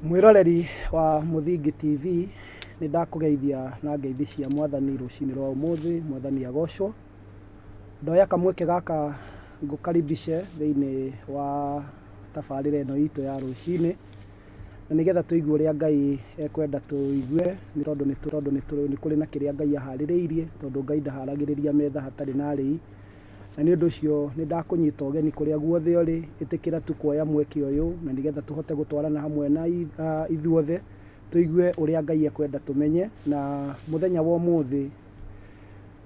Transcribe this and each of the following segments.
Mwiroreri wa Muthingi TV nĩ ndakũgeithia na ngeithi cia mwathani rũcinĩ rwa ũmũthĩ. Mwathani agocwo. Ndoya kamweke gaka ngũkaribice thĩinĩ wa tabarĩra ĩno itũ ya rũcinĩ, na nĩgetha tũigue ũrĩa Ngai ekwenda tũigue, nĩ tondũ nĩ kũrĩ na kĩrĩa Ngai aharĩrĩirie, tondũ Ngai ndaharagĩrĩria metha hatarĩ na arĩi. Na nĩ ũndũ ũcio nĩ ndakũnyita ũgeni kũrĩa guothe ũrĩ, ĩtĩkĩra tu kuoya mweke ũyũ, na nĩgetha tũhote gũtwarana hamwe na ithuothe tũigue ũrĩa Ngai ekwenda tũmenye. Na mũthenya wa ũmũthĩ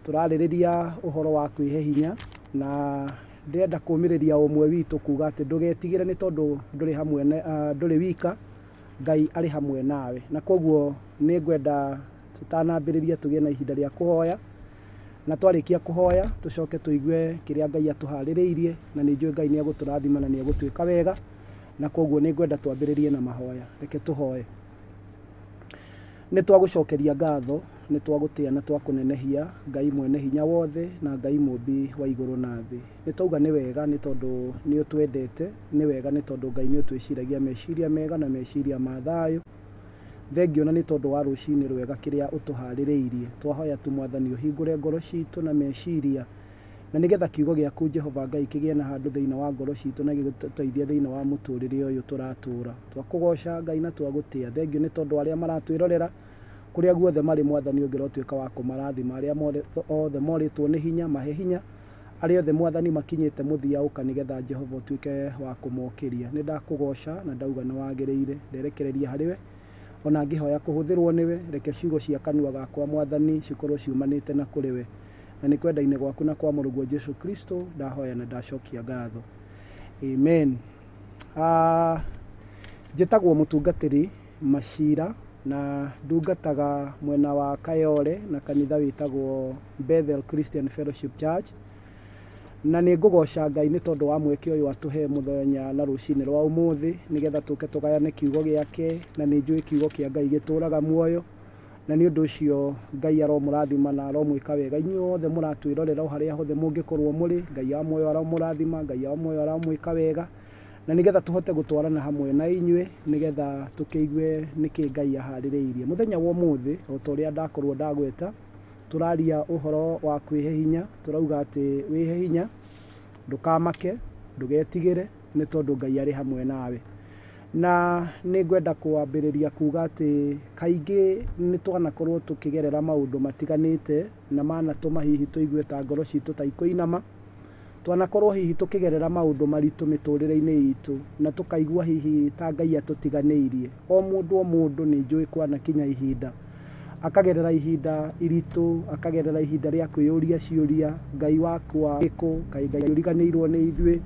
tũrarĩrĩria ũhoro wa kwĩhe hinya, na ndĩrenda kũũmĩrĩria ũmwe witũ kuga atĩ ndũgetigĩre nĩ tondũ ndũrĩ hamwe na ndũrĩ wika, Ngai arĩ hamwe nawe. Na koguo nĩ ngwenda tũtanambĩrĩria tũgĩe na ihinda rĩa kũhoya, na twarĩkia kũhoya tũcoke tũigue kĩrĩa Ngai atũharĩrĩirie, na nĩ njũĩ Ngai nĩ egũtũrathima na nĩ egũtwĩka wega. Na koguo nĩ ngwenda twambĩrĩrie na mahoya. Reke tũhoe. Nĩ twagũcokeria ngatho, nĩ twagũtĩa na twakũnenehia, Ngai mwene hinya wothe na Ngai mũmbi wa igũrũ na thĩ. Nĩ twauga nĩ wega nĩ tondũ nĩ ũtwendete, nĩ wega nĩ tondũ Ngai nĩ ũtwĩciragia meciria mega na meciria ma thayũ. Thengio na nĩ tondũ wa rũcinĩ rwega kĩrĩa ũtũharĩrĩirie. Twahoya tu mwathani ũhingũre ngoro citũ na meciria, na nĩgetha kiugo gĩaku Jehova Ngai kĩgĩe na handũ thĩinĩ wa ngoro citũ na gĩgũteithie thĩinĩ wa mũtũrĩre ũyũ tũratũra. Twakũgoca Ngai na twagũtĩa. Thengio nĩ tondũ arĩa maratwĩrorera kũrĩa guothe marĩ, mwathani ũngĩrotuĩka wa kũmarathima. Arĩa othe morĩtwo nĩ hinya mahe hinya, arĩa othe mwathani makinyĩte mũthia ũka, nĩgetha Jehova ũtuĩke wa kũmokĩria. Nĩ ndakũgoca na ndauga nĩ wagĩrĩire, nderekereria harĩ we, ona ngĩhoya kũhũthĩrwo nĩwe. Reke ciugo cia kanua gakwa mwathani cikorwo ciumanĩte na kũrĩ we, na nĩ kwenda-inĩ gwaku na kwa mũrũguo Jesu Kristo ndahoya na ndacokia ngatho, amen. Njĩtagwo mũtungatĩri Macira na ndungataga mwena wa Kayole na kanitha wĩtagwo Bethel Christian Fellowship Church. Na nĩ ngũgoca Ngai nĩ tondũ wa mweke ũyũ atũhe mũthenya na rũcinĩ rwa ũmũthĩ, nĩgetha tũke tũgayane kiugo gĩake, na nĩ njũĩ kiugo kĩa Ngai gĩtũraga muoyo. Na nĩ ũndũ ũcio Ngai aromũrathima na aromwĩka wega inyuĩ othe mũratwĩrorera o harĩa hothe mũngĩkorwo mũrĩ. Ngai wa muoyo aromũrathima, Ngai wa muoyo aromwĩka wega, na nĩgetha tũhote gũtwarana hamwe na inyuĩ, nĩgetha tũkĩigue nĩkĩ Ngai aharĩrĩirie. Mũthenya wa ũmũthĩ, o ta ũrĩa ndakorwo ndagweta, tũraria ũhoro wa kwĩhe hinya. Tũrauga atĩ wĩhe hinya, ndũkamake, ndũgetigĩre, nĩ tondũ Ngai arĩ hamwe nawe. Na nĩ ngwenda kwambĩrĩria kuga atĩ kaingĩ nĩ twanakorwo tũkĩgerera maũndũ matiganĩte na manatũma hihi tũigue ta ngoro citũ ta ikũinama. Twanakorwo hihi tũkĩgerera maũndũ maritũ mĩtũrĩre-inĩ itũ, na tũkaigua hihi ta Ngai atũtiganĩirie. O mũndũ o mũndũ nĩ njũĩ kwanakinya ihinda akagerera ihinda iritũ, akagerera ihinda rĩa kwĩyũria ciũria, Ngai wakwa ĩkũ, kaĩ Ngai ũriganĩirwo nĩ ithuĩ.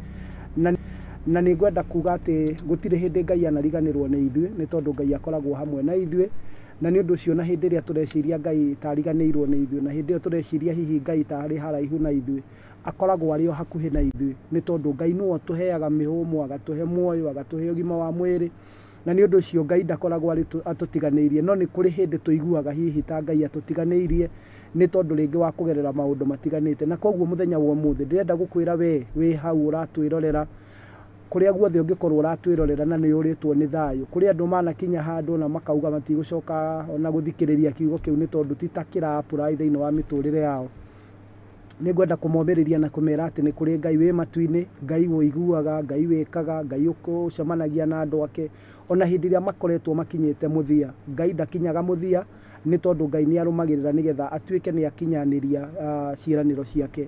Na nĩ ngwenda kuga atĩ gũtirĩ hĩndĩ Ngai anariganĩrwo nĩ ithuĩ, nĩ tondũ Ngai akoragwo hamwe na ithuĩ. Na nĩ ũndũ ũcio na hĩndĩ ĩrĩa tũreciria Ngai ta ariganĩirwo nĩ ithuĩ, na hĩndĩ ĩyo tũreciria hihi Ngai ta arĩ haraihu na ithuĩ, akoragwo arĩ o hakuhĩ na ithuĩ, nĩ tondũ Ngai nĩwe ũtũheaga mĩhũmũ, agatũhe muoyo, agatũhe ũgima wa mwĩrĩ. Na nĩ ũndũ ũcio Ngai ndakoragwo atũtiganĩirie. No nĩ kũrĩ hĩndĩ tũiguaga hihi ta Ngai atũtiganĩirie, nĩ tondũ rĩngĩ wa kũgerera maũndũ matiganĩte. Na koguo mũthenya wa ũmũthĩ ndĩrenda gũkwĩra we wĩ hau ũratwĩrorera, kũrĩa guothe ũngĩkorwo ũratwĩrorera na nĩ ũrĩtwo nĩ thayũ. Kũrĩ andũ manakinya handũ na makauga matigũcoka ona gũthikĩrĩria kiugo kĩu, nĩ tondũ ti ta kĩra apply thĩinĩ wa mĩtũrĩre yao. Nĩ ngwenda kũmomĩrĩria na kũmera atĩ nĩ kũrĩ Ngai wĩ matu-inĩ, Ngai ũiguaga, Ngai wĩkaga, Ngai ũcemanagia na andũ ake ona hĩndĩ ĩrĩa makoretwo makinyĩte mũthia. Ngai ndakinyaga mũthia, nĩ tondũ Ngai nĩ arũmagĩrĩra nĩgetha atuĩke nĩ akinyanĩria ciĩranĩro ciake.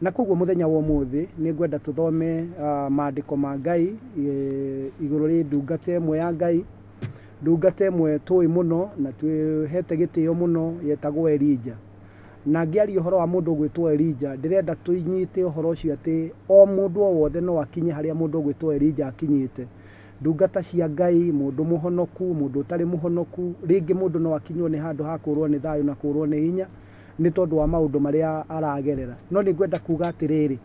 Na koguo mũthenya wa ũmũthĩ nĩ ngwenda tũthome maandĩko ma Ngai igũrũ rĩ ndungata ĩmwe ya Ngai, ndungata ĩmwe tũĩ mũno na twĩhete gĩtĩo mũno, yetagwo Elijah. Na ngĩaria ũhoro wa mũndũ ũgwĩtwo Elijah, ndĩrenda tũnyite ũhoro ũcio atĩ o mũndũ o wothe no akinye harĩa mũndũ ũgwĩtwo Elijah akinyĩte. Ndungata cia Ngai, mũndũ mũhonoku, mũndũ ũtarĩ mũhonoku, rĩngĩ mũndũ no akinywo nĩ handũ ha kũrwo nĩ thayũ na kũrwo nĩ hinya nĩ tondũ wa maũndũ marĩa aragerera. No nĩ ngwenda kuga atĩrĩrĩ,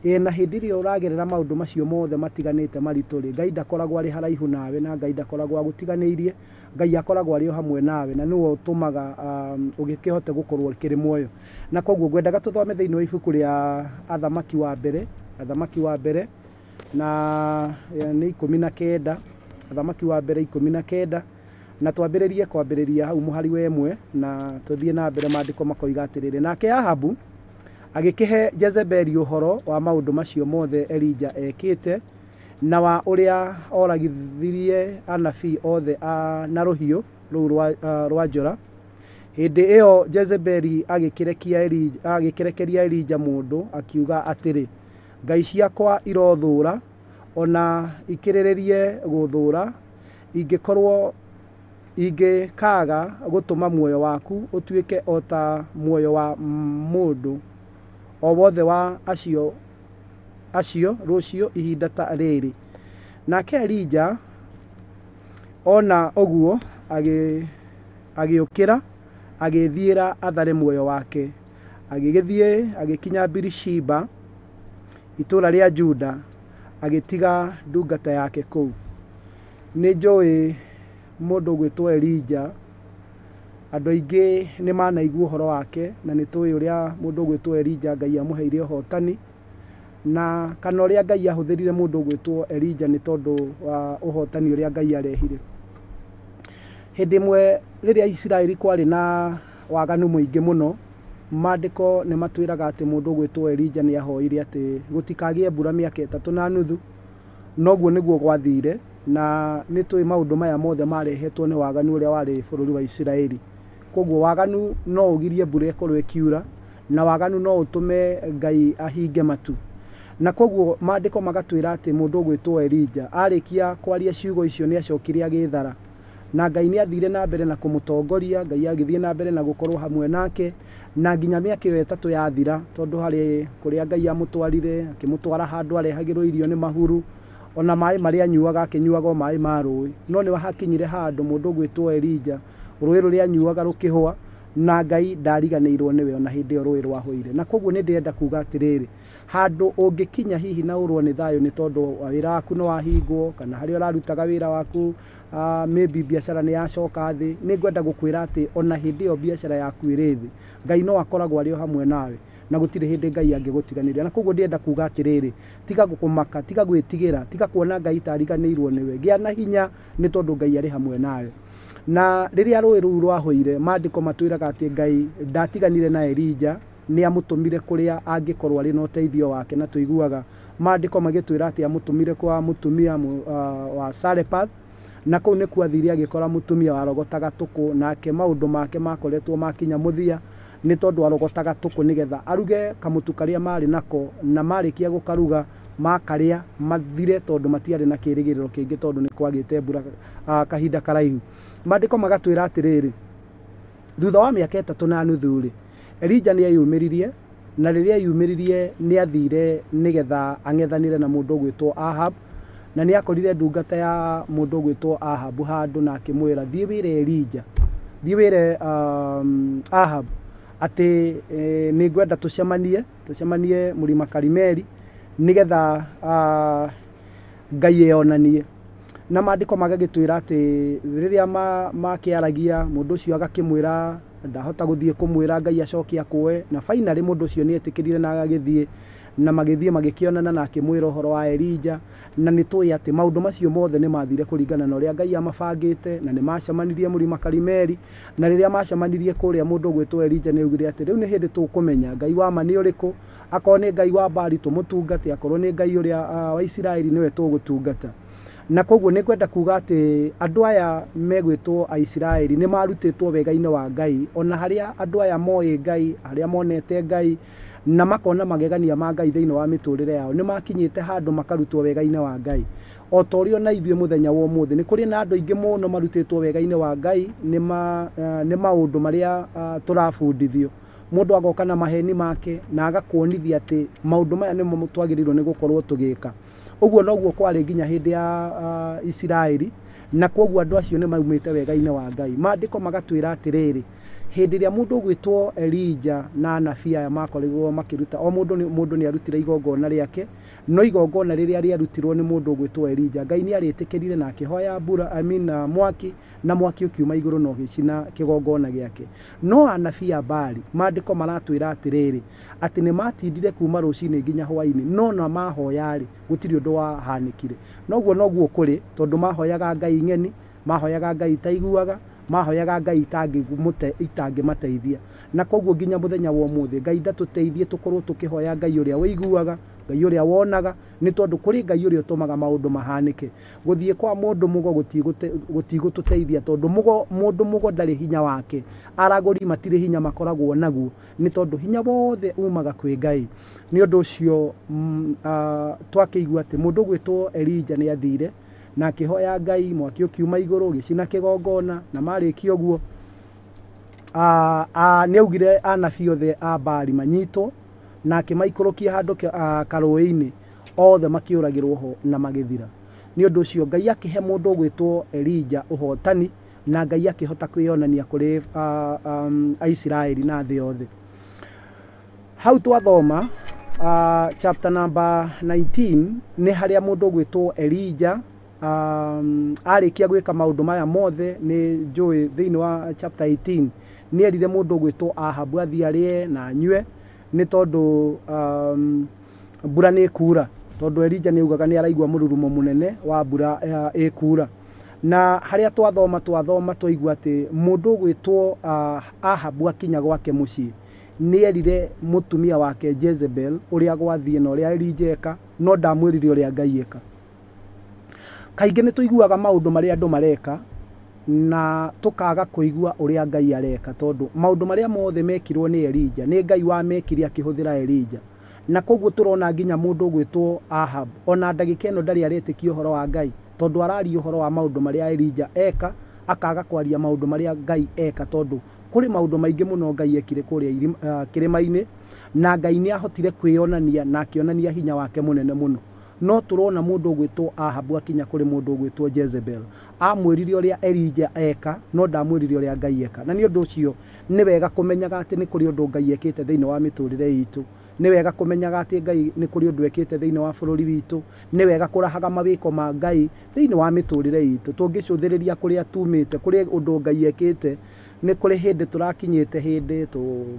ĩ na hĩndĩ ĩrĩa ũragerera maũndũ macio mothe matiganĩte maritũ rĩ, Ngai ndakoragwo arĩ haraihu nawe na Ngai ndakoragwo agũtiganĩirie, Ngai akoragwo arĩ o hamwe nawe na nĩwe ũtũmaga ũgĩkĩhote gũkorwo ũkĩrĩ muoyo. Na koguo ngwendaga tũthome thĩinĩ wa ibuku rĩa Athamaki wa mbere, Athamaki wa mbere na nĩ 19, Athamaki wa mbere 19, na twambĩrĩrie kwambĩrĩria hau mũhari wa 1 na tũthiĩ na mbere. Maandĩko makoiga atĩrĩrĩ, nake Ahabu agĩkĩhe Jezebeli ũhoro wa maũndũ macio mothe Elija ekĩte na wa ũrĩa oragithirie anabii othe na rũhiũ rũu rwa njora. Hĩndĩ ĩyo Jezebeli agĩkĩrekeria Elija mũndũ akiuga atĩrĩ, Ngai ciakwa irothũũra ona ikĩrĩrĩrie gũthũũra, ingĩkorwo ingĩkaaga gũtũma muoyo waku ũtuĩke o ta muoyo wa mũndũ o wothe wa acio rũciũ ihinda ta rĩrĩ. Nake Elija ona ũguo agĩũkĩra agĩthiĩra athare muoyo wake, agĩgĩthiĩ agĩkinya Birishiba itũũra rĩa Juda, agĩtiga ndungata yake kũu. Nĩ njũĩ mũndũ ũgwĩtwo Elija, andũ aingĩ nĩ manaigua ũhoro wake na nĩ tũĩ ũrĩa mũndũ ũgwĩtwo Elija Ngai amũheire ũhotani, na kana ũrĩa Ngai ahũthĩrire mũndũ ũgwĩtwo Elija nĩ tondũ wa ũhotani ũrĩa Ngai arehire. Hĩndĩ ĩmwe rĩrĩa Isiraeli kwarĩ na waganu mũingĩ mũno, maandĩko nĩ matwĩraga atĩ mũndũ ũgwĩtwo Elija nĩ ahoire atĩ gũtikagĩe mbura mĩaka 3.5, noguo nĩguo gwathire, na nĩ tũĩ maũndũ maya mothe marehetwo nĩ waganu ũrĩa warĩ bũrũri wa Isiraeli. Koguo waganu no ũgirie mbura ĩkorwo ĩkiura, na waganu no ũtũme Ngai ahinge matu. Na koguo maandĩko magatwĩra atĩ mũndũ ũgwĩtwo Elija arĩkia kwaria ciugo icio nĩ acokire agĩthara, na Ngai nĩ athire na mbere na kũmũtongoria, Ngai agĩthiĩ na mbere na gũkorwo hamwe nake, na nginya mĩaka ĩyo 3 yathira, tondũ harĩ kũrĩa Ngai amũtwarire, akĩmũtwara handũ arehagĩrwo irio nĩ mahuru, ona maĩ marĩa anyuaga akĩnyuaga o maĩ ma rũĩ. No nĩ hakinyire handũ mũndũ ũgwĩtwo Elija rũĩ rũrĩa anyuaga rũkĩhũa, na Ngai ndariganĩirwo nĩwe ona hĩndĩ ĩyo rũĩ rwahũire. Na koguo nĩ ndĩrenda kuga atĩrĩrĩ, handũ ũngĩkinya hihi na ũrwo nĩ thayũ nĩ tondũ wĩra waku nĩ wahingwo, kana harĩa ũrarutaga wĩra waku maybe biacara nĩ yacoka thĩ, nĩ ngwenda gũkwĩra atĩ ona hĩndĩ ĩyo biacara yaku ĩrĩ thĩ, Ngai no akoragwo arĩ o hamwe nawe na gũtirĩ hĩndĩ Ngai angĩgũtiganĩria. Na koguo ndĩrenda kuga atĩrĩrĩ, tiga gũkũmaka, tiga gwĩtigĩra, tiga kuona Ngai tariganĩirwo nĩwe, gĩa na hinya nĩ tondũ Ngai arĩ hamwe nawe. Na rĩrĩa rũĩ rũu rwahũire, maandĩko matwĩraga atĩ Ngai ndatiganire na Elija, nĩ amũtũmire kũrĩa angĩkorwo arĩ na ũteithio wake, na tũiguaga maandĩko magĩtwĩra atĩ amũtũmire kwa mũtumia wa Sarepath, na kũu nĩkuo athire agĩkora mũtumia warogotaga tũkũ, nake maũndũ make makoretwo makinya mũthia nĩ tondũ arogotaga tũkũ nĩgetha aruge kamũtu karĩa marĩ nako, na marĩkia gũkaruga makarĩa mathire tondũ matiarĩ na kĩrĩgĩrĩro kĩngĩ tondũ nĩ kwagĩte mbura kahinda karaihu. Maandĩko magatwĩra atĩrĩrĩ, thutha wa mĩaka 3.5 rĩ, Elija nĩ eyumĩririe, na rĩrĩa eyumĩririe nĩ athire nĩgetha ang'ethanĩre na mũndũ ũgwĩtwo Ahab, na nĩ akorire ndungata ya mũndũ ũgwĩtwo Ahab handũ na akĩmwĩra, thiĩ wĩre Elija, thiĩ wĩre Ahab atĩ nĩ ngwenda tũcemanie mũrĩma Karimeli nĩgetha Ngai eyonanie. Na maandĩko magagĩtwĩra atĩ rĩrĩa makĩaragia, mũndũ ũcio agakĩmwĩra ndahota gũthiĩ kũmwĩra Ngai acoke akũe, na finally mũndũ ũcio nĩ etĩkĩrire na agĩthiĩ, na magĩthiĩ magĩkĩonana na akĩmwĩra ũhoro wa Elija, na nĩ tũĩ atĩ maũndũ macio mothe nĩ mathire kũringana na ũrĩa Ngai amabangĩte, na nĩ macemanirie mũrĩma Karimeli, na rĩrĩa macemanirie kũrĩa mũndũ ũgwĩtwo Elija nĩ augire atĩ rĩu nĩ hĩndĩ tũkũmenya Ngai wa ma nĩ ũrĩkũ, akorwo nĩ Ngai wa Baali tũmũtungate, akorwo nĩ Ngai ũrĩa wa Isiraeli nĩwe tũgũtungata. Na koguo nĩ ngwenda kuga atĩ andũ aya megwĩtwo Aisiraeli nĩ marutĩtwo wega-inĩ wa Ngai, ona harĩa andũ aya moĩ Ngai, harĩa monete Ngai na makona magegania ma Ngai thĩinĩ wa mĩtũrĩre yao, nĩ makinyĩte handũ makarutwo wega-inĩ wa Ngai. O ta ũrĩa ona ithuĩ mũthenya wa ũmũthĩ nĩ kũrĩ na andũ aingĩ mũno marutĩtwo wega-inĩ wa Ngai nĩ maũndũ marĩa tũrabundithio. Mũndũ agoka na maheni make na agakuonithia atĩ maũndũ maya nĩmo twagĩrĩirwo nĩ gũkorwo tũgĩka. Ũguo noguo kwarĩ nginya hĩndĩ ya Isiraeli, na kwoguo andũ acio nĩ maumĩte wega-inĩ wa Ngai. Maandĩko magatwĩra atĩrĩrĩ, hĩndĩ ĩrĩa mũndũ ũgwĩtwo Elija na anabii aya makorirwo makĩruta, o mũndũ nĩ arutire igongona rĩake, no igongona rĩrĩa rĩarutirwo nĩ mũndũ ũgwĩtwo Elija, Ngai nĩ arĩtĩkĩrire na akĩhoya mbura, I mean, mwaki, na mwaki ũkiuma igũrũ na ũgĩcina kĩgongona gĩake. No anabii a Baali, maandĩko maratwĩra atĩrĩrĩ, atĩ nĩ matindire kuma rũcinĩ nginya hwaĩ-inĩ, no na mahoya-rĩ, gũtirĩ ũndũ wahanĩkire. Noguo noguo kũrĩ, tondũ mahoyaga Ngai ng'eni, mahoyaga Ngai itaiguaga, mahoyaga Ngai itangĩmateithia. Na koguo nginya mũthenya wa ũmũthĩ, Ngai ndatũteithie tũkorwo tũkĩhoya Ngai ũrĩa ũiguaga, Ngai ũrĩa wonaga, nĩ tondũ kũrĩ Ngai ũrĩa ũtũmaga maũndũ mahanĩke. Gũthiĩ kwa mũndũ mũgo gũtigũtũteithia, tondũ mũndũ mũgo ndarĩ hinya wake. Aragũri matirĩ hinya makoragwo naguo, nĩ tondũ hinya wothe umaga kwĩ Ngai. Nĩ ũndũ ũcio twakĩigua atĩ mũndũ ũgwĩtwo Elija nĩ athire na akĩhoya Ngai, mwaki ũkiuma igũrũ ũgĩcina kĩgongona, na marĩkia ũguo nĩ augire anabii othe a Baali manyitwo, na akĩmaikũrũkia handũ karũĩ-inĩ, othe makĩũragĩrwo ho na magĩthira. Nĩ ũndũ ũcio Ngai akĩhe mũndũ ũgwĩtwo Elija ũhotani, na Ngai akĩhota kwĩyonania kũrĩ Aisiraeli na thĩ yothe. Hau twathoma chapter number 19 nĩ harĩa mũndũ ũgwĩtwo Elija arĩkia gwĩka maũndũ maya mothe. Nĩ njũĩ thĩinĩ wa chapter 18 nĩ erire mũndũ ũgwĩtwo Ahabu athiĩ arĩe na anyue, nĩ tondũ mbura nĩ ĩkura, tondũ Elija nĩ augaga nĩ araigua mũrurumo mũnene wa mbura ĩkura. Na harĩa twathoma twaigua atĩ mũndũ ũgwĩtwo Ahabu akinya gwake mũciĩ nĩ erire mũtumia wake Jezebel ũrĩa gwathiĩ na ũrĩa Elija eka, no ndamwĩrire ũrĩa Ngai eka. Kaingĩ nĩ tũiguaga maũndũ marĩa andũ mareka na tũkaga kũigua ũrĩa Ngai areka, tondũ maũndũ marĩa mothe mekirwo nĩ Elija nĩ Ngai wamekire akĩhũthĩra Elija. Na koguo tũrona nginya mũndũ ũgwĩtwo Ahab ona ndagĩka ĩno ndarĩ aretĩkia ũhoro wa Ngai, tondũ araria ũhoro wa maũndũ marĩa Elija eka, akaga kwaria maũndũ marĩa Ngai eka, tondũ kũrĩ maũndũ maingĩ mũno Ngai ekire kũrĩa kĩrĩma-inĩ, na Ngai nĩ ahotire kwĩyonania na akĩonania hinya wake mũnene mũno. No tũrona mũndũ ũgwĩtwo Ahabu akinya kũrĩ mũndũ ũgwĩtwo Jezebel, amwĩrire ũrĩa Elija eka, no ndamwĩrire ũrĩa Ngai eka. Na nĩ ũndũ ũcio nĩ wega kũmenyaga atĩ nĩ kũrĩ ũndũ Ngai ekĩte thĩinĩ wa mĩtũrĩre itũ, nĩ wega kũmenyaga atĩ Ngai nĩ kũrĩ ũndũ ekĩte thĩinĩ wa bũrũri witũ, nĩ wega kũrahaga mawĩko ma Ngai thĩinĩ wa mĩtũrĩre itũ. Tũngĩcũthĩrĩria kũrĩa tumĩte, kũrĩ ũndũ Ngai ekĩte. Nĩ kũrĩ hĩndĩ tũrakinyĩte hĩndĩ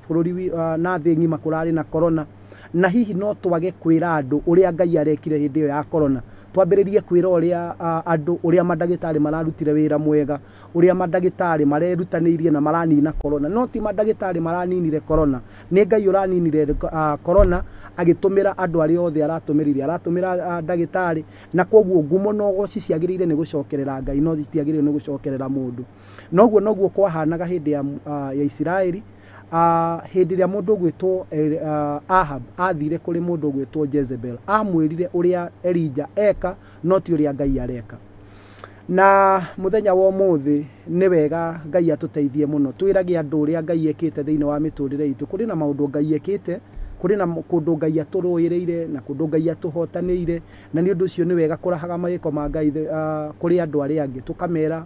bũrũri na thĩ ng'ima kũrarĩ na corona, na hihi no twage kwĩra andũ ũrĩa Ngai arekire hĩndĩ ĩyo ya corona. Twambĩrĩrie kwĩra ũrĩa andũ ũrĩa mandagĩtarĩ mararutire wĩra mwega, ũrĩa mandagĩtarĩ marerutanĩirie na maranina corona. No ti mandagĩtarĩ maraninire corona, nĩ Ngai ũraninire corona agĩtũmĩra andũ arĩa othe aratũmĩrire, aratũmĩra ndagĩtarĩ. Na koguo ngumo na ũgoci ciagĩrĩire nĩ gũcokerera Ngai, no itiagĩrĩire nĩ gũcokerera mũndũ. Noguo noguo kwahanaga hĩndĩ ya Isiraeli. Hĩndĩ ĩrĩa mũndũ ũgwĩtwo Ahab athire kũrĩ mũndũ ũgwĩtwo Jezebel, amwĩrire ũrĩa Elija eka, no ti ũrĩa Ngai areka. Na mũthenya wa ũmũthĩ nĩ wega Ngai atũteithie mũno, twĩrage andũ ũrĩa Ngai ekĩte thĩinĩ wa mĩtũrĩre itũ. Kũrĩ na maũndũ Ngai ekĩte, kũrĩ na kũndũ Ngai atũrũĩrĩire na kũndũ Ngai atũhotanĩire, na nĩ ũndũ ũcio nĩ wega kũrahaga mawĩko ma Ngai kũrĩ andũ arĩa angĩ, tũkamera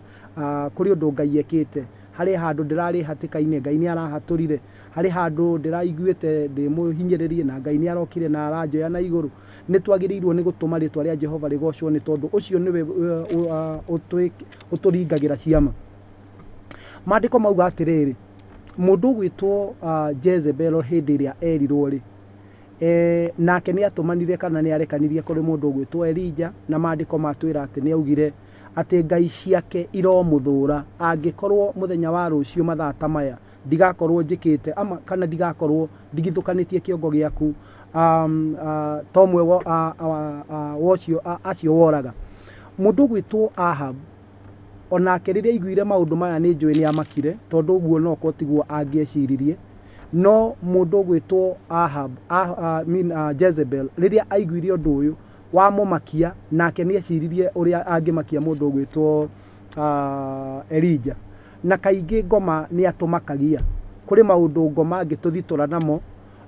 kũrĩ ũndũ Ngai ekĩte. Harĩ handũ ndĩrarĩ hatĩka-inĩ, Ngai nĩ arahatũrire. Harĩ handũ ndĩraiguĩte ndĩ mũhinyĩrĩrie, na Ngai nĩ arokire na aranjoya na igũrũ. Nĩ twagĩrĩirwo nĩ gũtũma rĩtwa rĩa Jehova rĩgocwo, nĩ tondũ ũcio nĩwe ũtũringagĩra ciama. Maandĩko mauga atĩrĩrĩ, mũndũ ũgwĩtwo Jezebel hĩndĩ ĩrĩa erirwo rĩ, nake nĩ atũmanire kana nĩ arekanirie kũrĩ mũndũ ũgwĩtwo Elija, na maandĩko matwĩra atĩ nĩ augire atĩ Ngai ciake iromũthũra angĩkorwo mũthenya wa rũciũ mathaa ta maya ndigakorwo njĩkĩte ama kana ndigakorwo ndigithũkanĩtie kĩongo gĩaku ta ũmwe wa acio woraga. Mũndũ ũgwĩtwo Ahab onake rĩrĩa aiguire maũndũ maya nĩ njũĩ nĩ amakire, tondũ ũguo no korwo tiguo angĩeciririe. No mũndũ ũgwĩtwo Ahab, Jezebel rĩrĩa aiguire ũndũ ũyũ wamũmakia, nake nĩ eciririe ũrĩa angĩmakia mũndũ ũgwĩtwo Elija. Na kaingĩ ngoma nĩ atũmakagia, kũrĩ maũndũ ngoma angĩtũthitũra namo,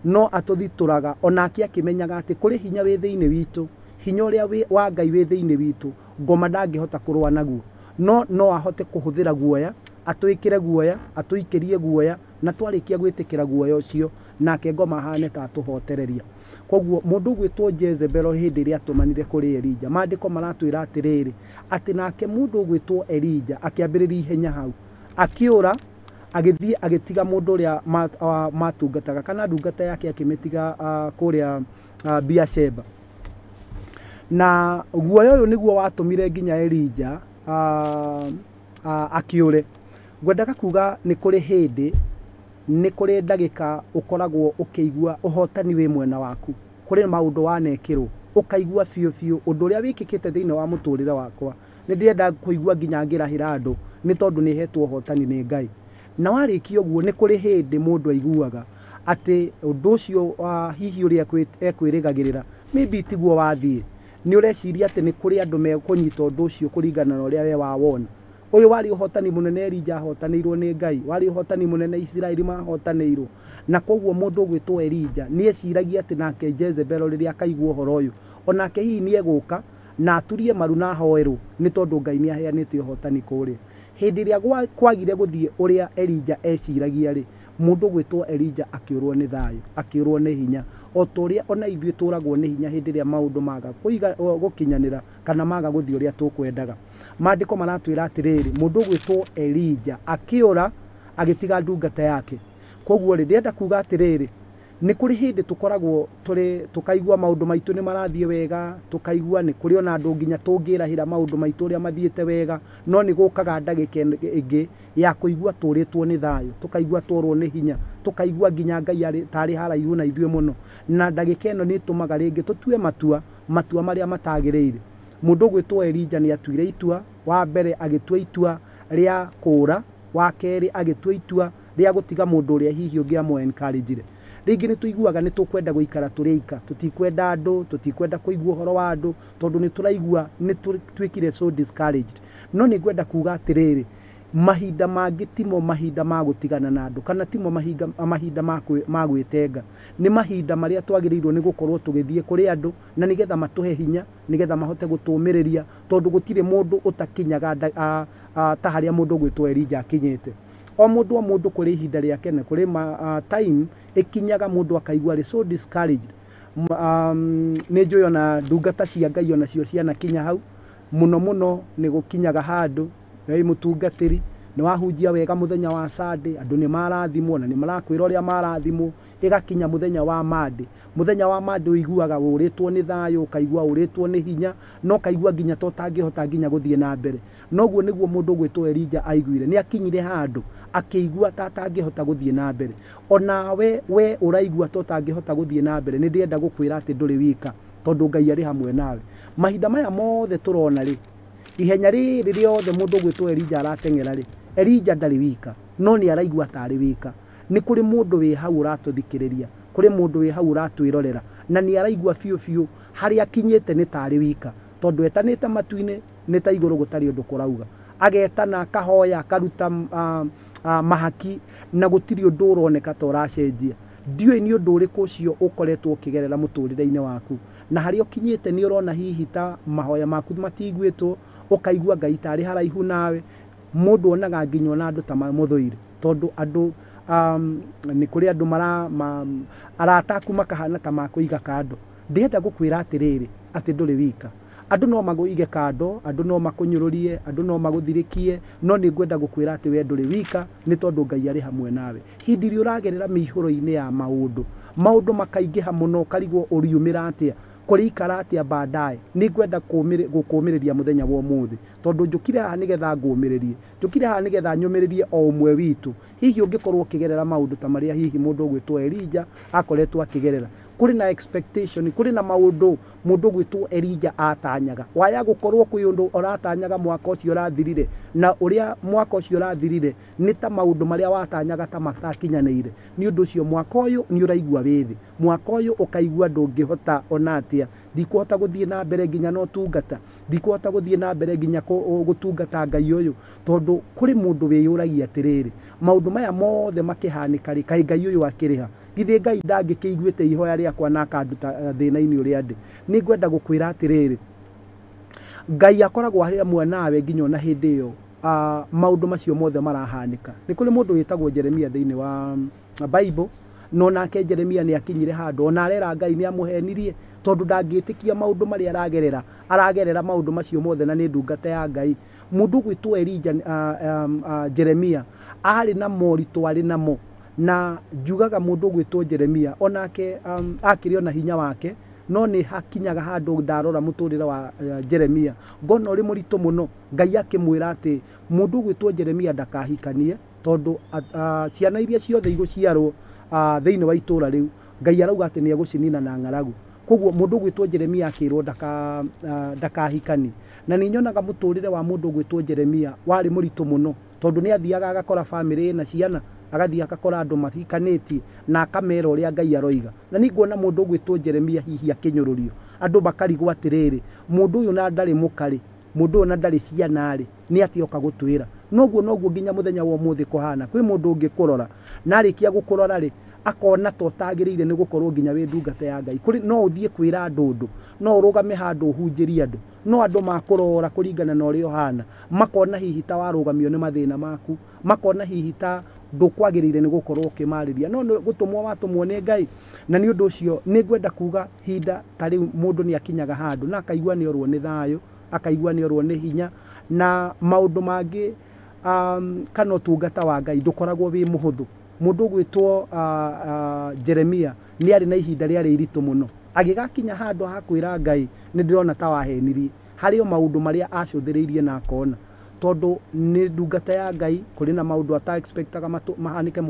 no atũthitũraga onake akĩmenyaga atĩ kũrĩ hinya wĩ thĩinĩ witũ, Hinya ũrĩa wa Ngai wĩ thĩinĩ witũ, ngoma ndangĩhota kũrũa naguo. No no ahote kũhũthĩra guoya, atwĩkĩre guoya, atũikĩrie guoya, na twarĩkia gwĩtĩkĩra guoya ũcio, nake ngoma ahane ta atũhotereria. Koguo mũndũ ũgwĩtwo Jezebel hĩndĩ ĩrĩa atũmanire kũrĩ Elija, maandĩko maratwĩra atĩrĩrĩ, atĩ nake mũndũ ũgwĩtwo Elija akĩambĩrĩria ihenya hau, akĩũra, agĩthiĩ agĩtiga mũndũ ũrĩa matungataga kana ndungata yake akĩmĩtiga kũrĩa Beersheba. Na guoya ũyũ nĩguo watũmire nginya Elija akĩũre. Ngwendaga kuga nĩ kũrĩ hĩndĩ, nĩ kũrĩ ndagĩka ũkoragwo ũkĩigua ũhotani wĩ mwena waku. Kũrĩ maũndũ wanekĩrwo, ũkaigua biũ biũ ũndũ ũrĩa wĩkĩkĩte thĩinĩ wa mũtũrĩre wakwa. Nĩ ndĩrenda kũigua nginya ngĩrahĩra andũ nĩ tondũ nĩ hetwo ũhotani nĩ Ngai. Na warĩkia ũguo nĩ kũrĩ hĩndĩ mũndũ aiguaga atĩ ũndũ ũcio hihi ũrĩa ekwĩrĩgagĩrĩra maybe tiguo wathiĩ. Nĩ ũreciria atĩ nĩ kũrĩ andũ mekũnyita ũndũ ũcio kũringana na ũrĩa we wawona. Ũyũ warĩ ũhotani mũnene Elija ahotanĩirwo nĩ Ngai, warĩ ũhotani mũnene Isiraeli mahotanĩirwo. Na koguo mũndũ ũgwĩtwo Elija nĩ eciragia atĩ nake Jezebel rĩrĩa akaigua ũhoro ũyũ, onake hihi nĩ egũka na aturie maru na ahoerwo nĩ tondũ Ngai nĩ aheanĩte ũhotani kũrĩa. Hĩndĩ ĩrĩa kwagire gũthiĩ ũrĩa Elija eciragia rĩ, mũndũ ũgwĩtwo Elija akĩũrwo nĩ thayũ, akĩũrwo nĩ hinya. O ta ũrĩa ona ithuĩ tũragwo nĩ hinya hĩndĩ ĩrĩa maũndũ maga gũkinyanĩra kana maga gũthiĩ ũrĩa tũkwendaga. Maandĩko maratwĩra atĩrĩrĩ, mũndũ ũgwĩtwo Elija akĩũra agĩtiga ndungata yake. Koguo rĩ, ndĩrenda kuga atĩrĩrĩ, nĩ kũrĩ hĩndĩ tũkoragwo tũrĩ tũkaigua maũndũ maitũ nĩ marathiĩ wega, tũkaigua nĩ kũrĩ ona andũ nginya tũngĩrahĩra maũndũ maitũ ũrĩa mathiĩte wega, no nĩ gũkaga ndagĩka ĩngĩ ya kũigua tũrĩtwo nĩ thayũ, tũkaigua tworwo nĩ hinya, tũkaigua nginya Ngai tarĩ haraihu na ithuĩ mũno. Na ndagĩka ĩno nĩ ĩtũmaga rĩngĩ tũtue matua, matua marĩa matagĩrĩire. Mũndũ ũgwĩtwo Elija nĩ atuire itua, wa mbere agĩtua itua rĩa kũũra, wa kerĩ agĩtua itua rĩa gũtiga mũndũ ũrĩa hihi ũngĩamũ encourage. Rĩngĩ nĩ tũiguaga nĩ tũkwenda gũikara tũrĩ aika, tũtikwenda andũ, tũtikwenda kũigua ũhoro wa andũ, tondũ nĩ tũraigua nĩ tuĩkire so discouraged. No nĩ ngwenda kuga atĩrĩrĩ, mahinda mangĩ timo mahinda ma gũtigana na andũ, kana timo mahinda ma gwĩtenga. Nĩ mahinda marĩa twagĩrĩirwo nĩ gũkorwo tũgĩthiĩ kũrĩ andũ na nĩgetha matũhe hinya, nĩgetha mahote gũtũũmĩrĩria, tondũ gũtirĩ mũndũ ũtakinyaga ta harĩa mũndũ ũgwĩtwo Elija akinyĩte. O mũndũ kũrĩ ihinda rĩake na kũrĩ time ĩkinyaga mũndũ akaigua arĩ so discouraged. Nĩ njũĩ ona ndungata cia Ngai onacio cianakinya hau mũno mũno, nĩ gũkinyaga handũ wĩ mũtungatĩri nĩ wahunjia wega mũthenya wa Sunday, andũ nĩ marathimwo na nĩ marakwĩra ũrĩa marathimwo, ĩgakinya mũthenya wa Monday. Mũthenya wa Monday ũiguaga ũrĩtwo nĩ thayũ, ũkaigua ũrĩtwo nĩ hinya, no ũkaigua nginya ta ũtangĩhota nginya gũthiĩ na mbere. Noguo nĩguo mũndũ ũgwĩtwo Elija aiguire, nĩ akinyire handũ akĩigua ta atangĩhota gũthiĩ na mbere. Onawe we ũraigua ta ũtangĩhota gũthiĩ na mbere, nĩ ndĩrenda gũkwĩra atĩ ndũrĩ wika, tondũ Ngai arĩ hamwe nawe. Mahinda maya mothe tũrona rĩ, ihenya rĩrĩ rĩothe mũndũ ũgwĩtwo Elija arateng'era rĩ, Elija ndarĩ wika, no nĩ araigua tarĩ wika. Nĩ kũrĩ mũndũ wĩ hau ũratũthikĩrĩria, kũrĩ mũndũ wĩ hau ũratwĩrorera, na nĩ araigua biũ biũ harĩa akinyĩte nĩ tarĩ wika, tondũ etanĩte matu-inĩ nĩ ta igũrũ gũtarĩ ũndũ kũrauga. Agetana, akahoya, akaruta mahaki, na gũtirĩ ũndũ ũroneka ta ũracenjia. Ndiũĩ nĩ ũndũ ũrĩkũ ũcio ũkoretwo ũkĩgerera mũtũrĩre-inĩ waku, na harĩa ũkinyĩte nĩ ũrona hihi ta mahoya maku matiguĩtwo, ũkaigua Ngai tarĩ haraihu nawe. Mũndũ onaga nginya ona andũ ta mamũthũire, tondũ andũ nĩ kũrĩ andũ arata aku makahana ta makũiga kando. Ndĩrenda gũkwĩra atĩrĩrĩ, atĩ ndũrĩ wika. Andũ no magũige kando, andũ no makũnyũrũrie, andũ no magũthirĩkie, no nĩ ngwenda gũkwĩra atĩ we ndũrĩ wika, nĩ tondũ Ngai arĩ hamwe nawe. Hĩndĩ ĩrĩa ũragerera mĩihũro-inĩ ya maũndũ, maũndũ makaingĩha mũno, ũkarigwo ũriumĩra atĩa, kũrĩikara atĩa baadaye, nĩ ngwenda gũkũũmĩrĩria mũthenya wa ũmũthĩ, tondũ njũkire haha nĩgetha ngũũmĩrĩrie, njũkire haha nĩgetha nyũmĩrĩrie o ũmwe witũ. Hihi ũngĩkorwo ũkĩgerera maũndũ ta marĩa hihi mũndũ ũgwĩtwo Elija akoretwo akĩgerera, kũrĩ na expectation, kũrĩ na maũndũ mũndũ ũgwĩtwo Elija atanyaga. Waya gũkorwo kwĩ ũndũ ũratanyaga mwaka ũcio ũrathirire, na ũrĩa mwaka ũcio ũrathirire nĩ ta maũndũ marĩa watanyaga ta matakinyanĩire. Nĩ ũndũ ũcio mwaka ũyũ nĩ ũraigua wĩ thĩ, mwaka ũyũ ũkaigua ndũngĩhota ona atĩa. atĩa, ndikũhota gũthiĩ na mbere nginya na ũtungata, ndikũhota gũthiĩ na mbere nginya gũtungata Ngai ũyũ, tondũ kũrĩ mũndũ wĩyũragia atĩrĩrĩ, maũndũ maya mothe makĩhanĩka rĩ, kaĩ Ngai ũyũ akĩrĩha? Githĩ Ngai ndangĩkĩiguĩte ihoya rĩakwa na akanduta thĩna-inĩ ũrĩa ndĩ? Nĩ ngwenda gũkwĩra atĩrĩrĩ, Ngai akoragwo arĩ hamwe nawe nginya ona hĩndĩ ĩyo maũndũ macio mothe marahanĩka. Nĩ kũrĩ mũndũ wĩtagwo Jeremia thĩinĩ wa Bible, no nake Jeremia nĩ akinyire handũ ona arera Ngai nĩ amũhenirie, tondũ ndangĩtĩkia maũndũ marĩa aragerera, aragerera maũndũ macio mothe na nĩ ndungata ya Ngai. Mũndũ ũgwĩtwo Elija, Jeremia arĩ na moritũ arĩ namo, na njugaga mũndũ ũgwĩtwo Jeremia onake akĩrĩ ona hinya wake, no nĩ hakinyaga handũ ndarora mũtũrĩre wa Jeremia ngona ũrĩ mũritũ mũno. Ngai akĩmwĩra atĩ mũndũ ũgwĩtwo Jeremia ndakahikanie, tondũ ciana iria ciothe igũciarwo thĩinĩ wa itũra rĩu Ngai arauga atĩ nĩ egũcinina na ng'aragu. Koguo mũndũ ũgwĩtwo Jeremia akĩrwo ndakahikanie. Na nĩ nyonaga mũtũrĩre wa mũndũ ũgwĩtwo Jeremia warĩ mũritũ mũno, tondũ nĩ athiaga agakora bamĩrĩ ĩna ciana, agathiĩ agakora andũ mahikanĩtie na akamera ũrĩa Ngai aroiga. Na nĩ nguona mũndũ ũgwĩtwo Jeremia hihi akĩnyũrũrio, andũ makarigwo atĩrĩrĩ, mũndũ ũyũ na ndarĩ mũkarĩ, mũndũ ũyũ na ndarĩ ciana rĩ, nĩ atĩa oka gũtwĩra? Noguo noguo nginya mũthenya wa ũmũthĩ kũhana. Kwĩ mũndũ ũngĩkũrora na arĩkia gũkũrora rĩ, akona ta ũtagĩrĩire nĩ gũkorwo nginya wĩ ndungata ya Ngai. Kũrĩ no ũthiĩ kwĩra andũ ũndũ, no ũrũgame handũ ũhunjĩrie andũ, no andũ makũrora kũringana na ũrĩa ũhana, makona hihi ta warũgamio nĩ mathĩna maku, makona hihi ta ndũkwagĩrĩire nĩ gũkorwo ũkĩmarĩria, no nĩ gũtũmwo watũmwo nĩ Ngai. Na nĩ ũndũ ũcio nĩ ngwenda kuga hinda ta rĩu mũndũ nĩ akinyaga handũ na akaigua nĩ orwo nĩ thayũ, akaigua nĩ orwo nĩ hinya, na maũndũ mangĩ kana ũtungata wa Ngai ndũkoragwo wĩ mũhũthũ. Mũndũ ũgwĩtwo Jeremia nĩ arĩ na ihinda rĩarĩ iritũ mũno, agĩgakinya handũ ha kwĩra Ngai nĩ ndĩrona ta wahenirie, harĩ o maũndũ marĩa acũthĩrĩirie na akona, tondũ nĩ ndungata ya Ngai, kũrĩ na maũndũ ata expectaga mahanĩke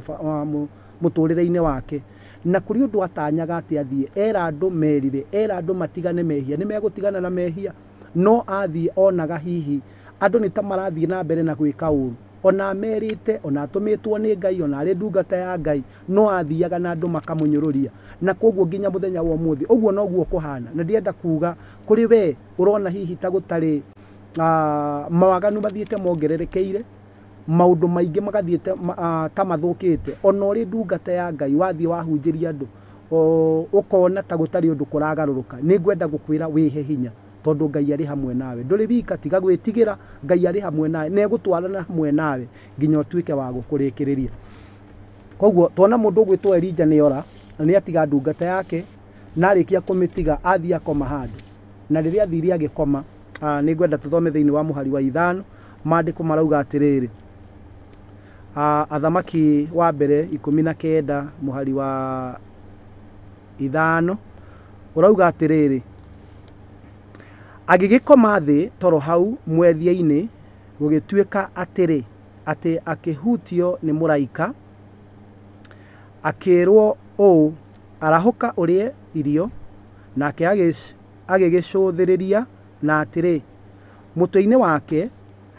mũtũrĩre-inĩ wake, na kũrĩ ũndũ atanyaga atĩ athiĩ era andũ merire, era andũ matigane mehia, nĩ megũtigana na mehia, no athiĩ onaga hihi andũ nĩ ta marathiĩ na mbere na gwĩka ũru, ona merĩte, ona atũmĩtwo nĩ Ngai, ona arĩ ndungata ya Ngai, no athiaga na andũ makamũnyũrũria. Na koguo nginya mũthenya wa ũmũthĩ ũguo noguo kũhana. Na ndĩrenda kuga kũrĩ we ũrona hihi ta gũtarĩ mawaganu mathiĩte mongererekeire, maũndũ maingĩ magathiĩte ta mathũkĩte, ona ũrĩ ndungata ya Ngai wathiĩ wahunjĩria andũ ũkona ta gũtarĩ ũndũ kũragarũrũka, nĩ ngwenda gũkwĩra wĩhe hinya, tondũ Ngai arĩ hamwe nawe. Ndũrĩ wika, tiga gwĩtigĩra, Ngai arĩ hamwe nawe na egũtwarana hamwe nawe nginya ũtuĩke wa gũkũrĩkĩrĩria. Koguo tuona mũndũ ũgwĩtwo Elija nĩ ora, na nĩ atiga ndungata yake, na arĩkia kũmĩtiga athiĩ akoma handũ. Na rĩrĩa athire agĩkoma, nĩ ngwenda tũthome thĩinĩ wa mũhari wa 5, maandĩko marauga atĩrĩrĩ, Athamaki wa mbere 19 mũhari wa 5 ũrauga atĩrĩrĩ, agĩgĩkoma thĩ toro hau mwethia-inĩ, gũgĩtuĩka atĩrĩ, atĩ akĩhutio nĩ mũraika, akĩĩrwo ũũ, arahũka ũrĩe irio. Nake agĩgĩcũthĩrĩria, na atĩrĩ, mũtwe-inĩ wake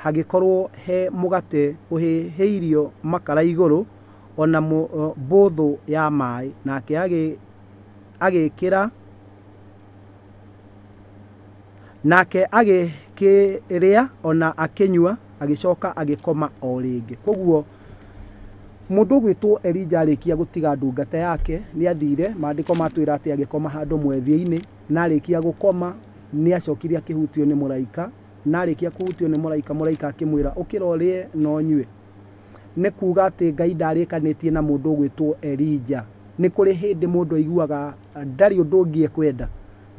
hagĩkorwo he mũgate ũhĩhĩirio makara igũrũ, ona mbũthũ ya maĩ. Nake agĩkĩra, nake agĩkĩrĩa ona akĩnyua, agĩcoka agĩkoma o rĩngĩ. Koguo mũndũ ũgwĩtwo Elija arĩkia gũtiga ndungata yake nĩ athire, maandĩko matwĩra atĩ agĩkoma handũ mwethia-inĩ, na arĩkia gũkoma nĩ acokire akĩhutio nĩ mũraika, na arĩkia kũhutio nĩ mũraika, mũraika akĩmwĩra ũkĩra ũrĩe na ũnyue. Nĩ kuga atĩ Ngai ndarĩkanĩtie na mũndũ ũgwĩtwo Elija. Nĩ kũrĩ hĩndĩ mũndũ aiguaga ndarĩ ũndũ ũngĩ ekwenda,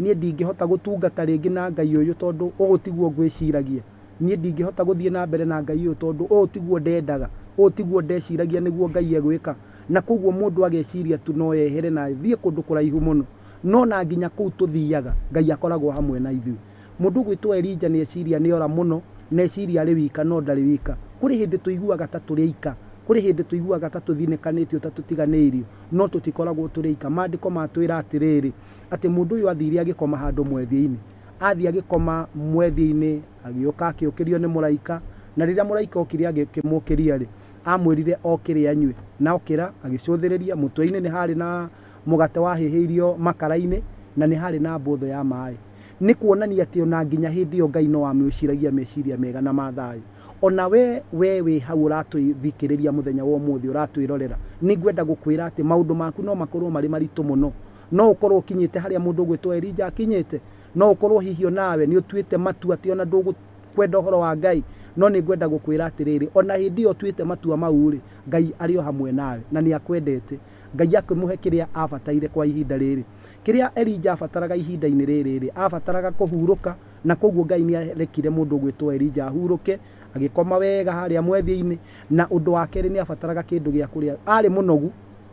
niĩ ndingĩhota gũtungata rĩngĩ na Ngai ũyũ tondũ ũũ tiguo ngwĩciragia, niĩ ndingĩhota gũthiĩ na mbere na Ngai ũyũ tondũ ũũ tiguo ndendaga, ũũ tiguo ndeciragia nĩguo Ngai egwĩka. Na koguo mũndũ ageciria tu no ehere na athiĩ kũndũ kũraihu mũno, no na nginya kũu tũthiaga Ngai akoragwo hamwe na ithuĩ. Mũndũ ũgwĩtwo Elija nĩ eciria nĩ ora mũno, na eciria arĩ wika, no ndarĩ wika. Kũrĩ hĩndĩ tũiguaga ta tũrĩ aika, kũrĩ hĩndĩ tũiguaga ta tũthinĩkanĩtio, ta tũtiganĩirio, no tũtikoragwo tũrĩ aika. Maandĩko matwĩra atĩrĩrĩ, atĩ mũndũ ũyũ athire agĩkoma handũ mwethia-inĩ, athiĩ agĩkoma mwethia-inĩ, agĩũka akĩũkĩrio nĩ mũraika, na rĩrĩa mũraika okire agĩkĩmũkĩria rĩ, amwĩrire okĩre anyue, na okĩra agĩcũthĩrĩria mũtwe-inĩ nĩ harĩ na mũgate wahĩhĩirio makara-inĩ na nĩ harĩ na mbũthũ ya maĩ. Nĩ kuonania atĩ ona nginya hĩndĩ ĩyo Ngai no amwĩciragia meciria mega na ma thayũ. Ona we wĩ hau ũratwĩthikĩrĩria mũthenya wa ũmũthĩ, ũratwĩrorera, nĩ ngwenda gũkwĩra atĩ maũndũ maku no makorwo marĩ maritũ mũno. No ũkorwo ũkinyĩte harĩa mũndũ ũgwĩtwo Elija akinyĩte, no ũkorwo hihi onawe nĩ ũtuĩte matua atĩ ona ndũgũkwenda ũhoro wa Ngai, no nĩ ngwenda gũkwĩra atĩrĩrĩ, ona hĩndĩ ĩyo ũtuĩte matua mau rĩ, Ngai arĩ o hamwe nawe na nĩ akwendete. Ngai akĩmũhe kĩrĩa abataire kwa ihinda rĩrĩ. Kĩrĩa Elija abataraga ihinda-inĩ rĩrĩ rĩ, abataraga kũhurũka, na koguo Ngai nĩ arekire mũndũ ũgwĩtwo Elija ahurũke, agĩkoma wega harĩa mwethia-inĩ. Na ũndũ wa kerĩ, nĩ abataraga kĩndũ gĩa kũrĩa. Arĩ mũnogu,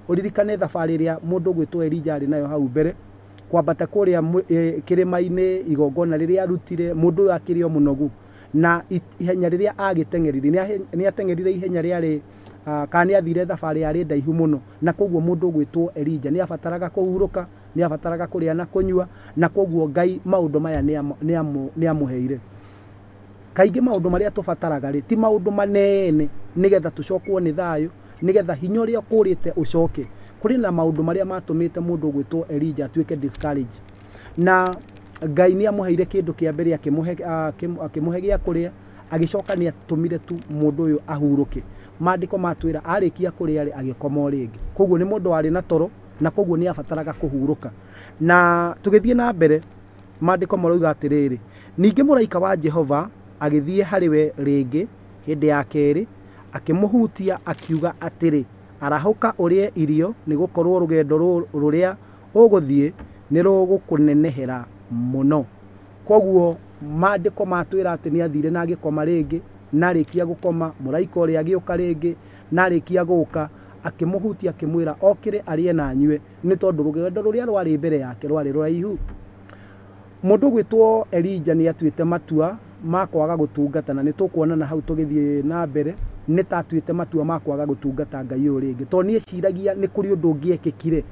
ũririkane thabarĩ ĩrĩa mũndũ ũgwĩtwo Elija arĩ nayo hau mbere, kwambata kũrĩa kĩrĩma-inĩ, igongona rĩrĩa arutire, mũndũ ũyũ akĩrĩ o mũnogu. Na ihenya rĩrĩa agĩteng'erire, nĩ ateng'erire ihenya rĩarĩ, kana nĩ athire thabarĩ yarĩ ndaihu mũno, na koguo mũndũ ũgwĩtwo Elija nĩ abataraga kũhurũka, nĩ abataraga kũrĩa na kũnyua, na koguo Ngai maũndũ maya nĩ amũheire. Kaingĩ maũndũ marĩa tũbataraga rĩ, ti maũndũ manene nĩgetha tũcokwo nĩ thayũ, nĩgetha hinya ũrĩa ũkũrĩte ũcoke. Kũrĩ na maũndũ marĩa matũmĩte mũndũ ũgwĩtwo Elija atuĩke discouraged. Na Ngai nĩ amũheire kĩndũ kĩa mbere, akĩmũhe gĩa kũrĩa, agĩcoka nĩ atũmire tu mũndũ ũyũ ahurũke. Maandĩko matwĩra arĩkia kũrĩa rĩ, agĩkoma o rĩngĩ. Koguo nĩ mũndũ warĩ na toro, na koguo nĩ abataraga kũhurũka. Na tũgĩthiĩ na mbere, maandĩko marauga atĩrĩrĩ, ningĩ mũraika wa Jehova agĩthiĩ harĩ we rĩngĩ hĩndĩ ya kerĩ, akĩmũhutia akiuga atĩrĩ, arahũka ũrĩe irio, nĩ gũkorwo rũgendo rũrĩa ũgũthiĩ nĩ rũgũkũnenehera mũno. Koguo maandĩko matwĩra atĩ nĩ athire na agĩkoma rĩngĩ, na arĩkia gũkoma mũraika ũrĩa agĩũka rĩngĩ, na arĩkia gũka akĩmũhutia akĩmwĩra okĩre arĩe na anyue, nĩ tondũ rũgendo rũrĩa rwarĩ mbere yake rwarĩ rũraihu. Mũndũ ũgwĩtwo Elija nĩ atuĩte matua ma kwaga gũtungata, na nĩ tũkuona na hau tũgĩthiĩ na mbere nĩ ta atuĩte matua ma kwaga gũtungata Ngai ũyũ rĩngĩ, tondũ nĩ eciragia nĩ kũrĩ ũndũ ũngĩekĩkire.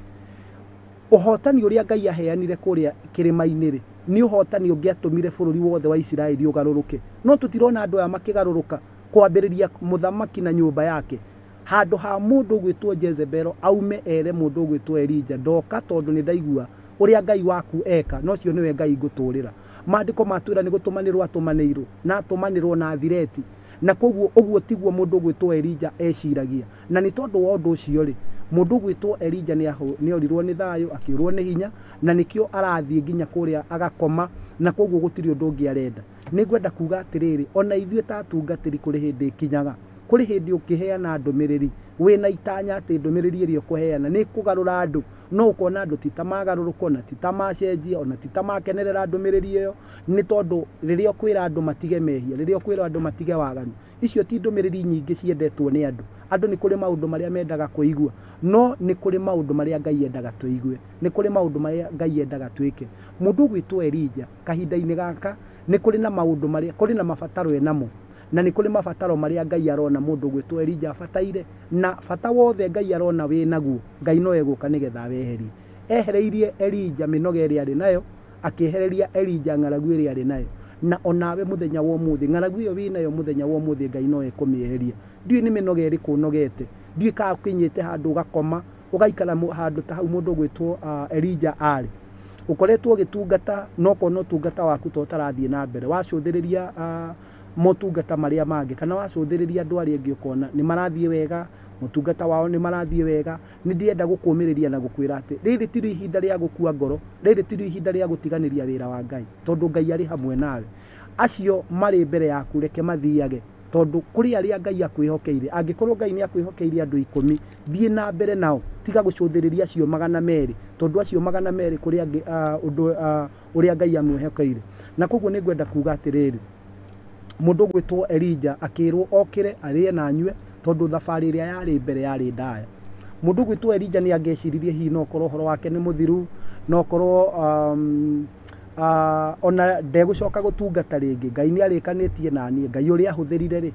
Ũhotani ũrĩa Ngai aheanire kũrĩa kĩrĩma-inĩ rĩ, nĩ ũhotani ũngĩatũmire bũrũri wothe wa Isiraeli ũgarũrũke. No tũtirona andũ aya makĩgarũrũka, kwambĩrĩria mũthamaki na nyũmba yake. Handũ ha mũndũ ũgwĩtwo Jezebel aume ere mũndũ ũgwĩtwo Elija, ndoka tondũ nĩ ndaigua ũrĩa Ngai waku eka, na ũcio nĩwe Ngai ngũtũrĩra. Maandĩko matwĩra nĩ gũtũmanĩrwo atũmanĩirwo, na atũmanĩrwo na thireti. Na koguo ũguo tiguo mũndũ ũgwĩtwo Elija eciragia. Na nĩ tondũ wa ũndũ ũcio rĩ, mũndũ ũgwĩtwo Elija nĩ orirwo nĩ thayũ, akĩũrwo nĩ hinya, na nĩkĩo arathiĩ nginya kũrĩa agakoma, na koguo gũtirĩ ũndũ ũngĩ arenda. Nĩ ngwenda kuga atĩrĩrĩ, ona ithuĩ ta atungatĩri kũrĩ hĩndĩ ĩkinyaga, kũrĩ hĩndĩ ũkĩheana ndũmĩrĩri wĩna itanya atĩ ndũmĩrĩri ĩrĩa ũkũheana nĩ ĩkũgarũra andũ, no ũkona andũ ti ta magarũrũka, ona ti ta macenjia, ona ti ta makenerera ndũmĩrĩri ĩyo, nĩ tondũ rĩrĩa ũkwĩra andũ matige mehia, rĩrĩa ũkwĩra andũ matige waganu, icio ti ndũmĩrĩri nyingĩ ciendetwo nĩ andũ. Andũ nĩ kũrĩ maũndũ marĩa mendaga kũigua, no nĩ kũrĩ maũndũ marĩa Ngai endaga tũigue, nĩ kũrĩ maũndũ marĩa Ngai endaga twĩke. Mũndũ ũgwĩtwo Elija kahinda-inĩ gaka nĩ kũrĩ na maũndũ marĩa, kũrĩ na mabataro enamo, na nĩ kũrĩ mabataro marĩa Ngai arona mũndũ ũgwĩtwo Elija abataire, na bata wothe Ngai arona wĩ naguo, Ngai no egũka nĩgetha aweherie. Ehereirie Elija mĩnoga ĩrĩa arĩ nayo, akĩehereria Elija ng'aragu ĩrĩa arĩ nayo. Na onawe mũthenya wa ũmũthĩ, ng'aragu ĩyo wĩ nayo mũthenya wa ũmũthĩ Ngai no ekũmĩeheria. Ndiũĩ nĩ mĩnoga ĩrĩkũ ũnogete, ndiũĩ kana ũkinyĩte handũ ũgakoma, ũgaikara handũ ta hau mũndũ ũgwĩtwo Elija arĩ. Ũkoretwo ũgĩtungata, no ũkona ũtungata waku to ũtarathiĩ na mbere. Wacũthĩrĩria motungata marĩa mangĩ, kana wacũthĩrĩria andũ arĩa angĩ ũkona nĩ marathiĩ wega, motungata wao nĩ marathiĩ wega. Nĩ ndĩrenda gũkũmĩrĩria na gũkwĩra atĩ rĩrĩ ti ihinda rĩa gũkua ngoro, rĩrĩ ti ihinda rĩa gũtiganĩria wĩra wa Ngai, tondũ Ngai arĩ hamwe nawe. Acio marĩ mbere yaku reke mathiage, tondũ kũrĩ arĩa Ngai akwĩhokeire. Angĩkorwo Ngai nĩ akwĩhokeire andũ 10, thiĩ na mbere nao, tiga gũcũthĩrĩria acio 200, tondũ acio 200 kũrĩ angĩ, ũndũ ũrĩa Ngai amwĩhokeire. Na koguo nĩ ngwenda kuga atĩrĩrĩ, mũndũ ũgwĩtwo Elija akĩrwo okĩre arĩe na anyue, tondũ thabarĩ ĩrĩa yarĩ mbere yarĩ ndaya. Mũndũ ũgwĩtwo Elija nĩ angĩeciririe hihi no ũkorwo ũhoro wake nĩ mũthiru, no ũkorwo ona ndegũcoka gũtungata rĩngĩ, Ngai nĩ arĩkanĩtie na niĩ, Ngai ũrĩa ahũthĩrire rĩ,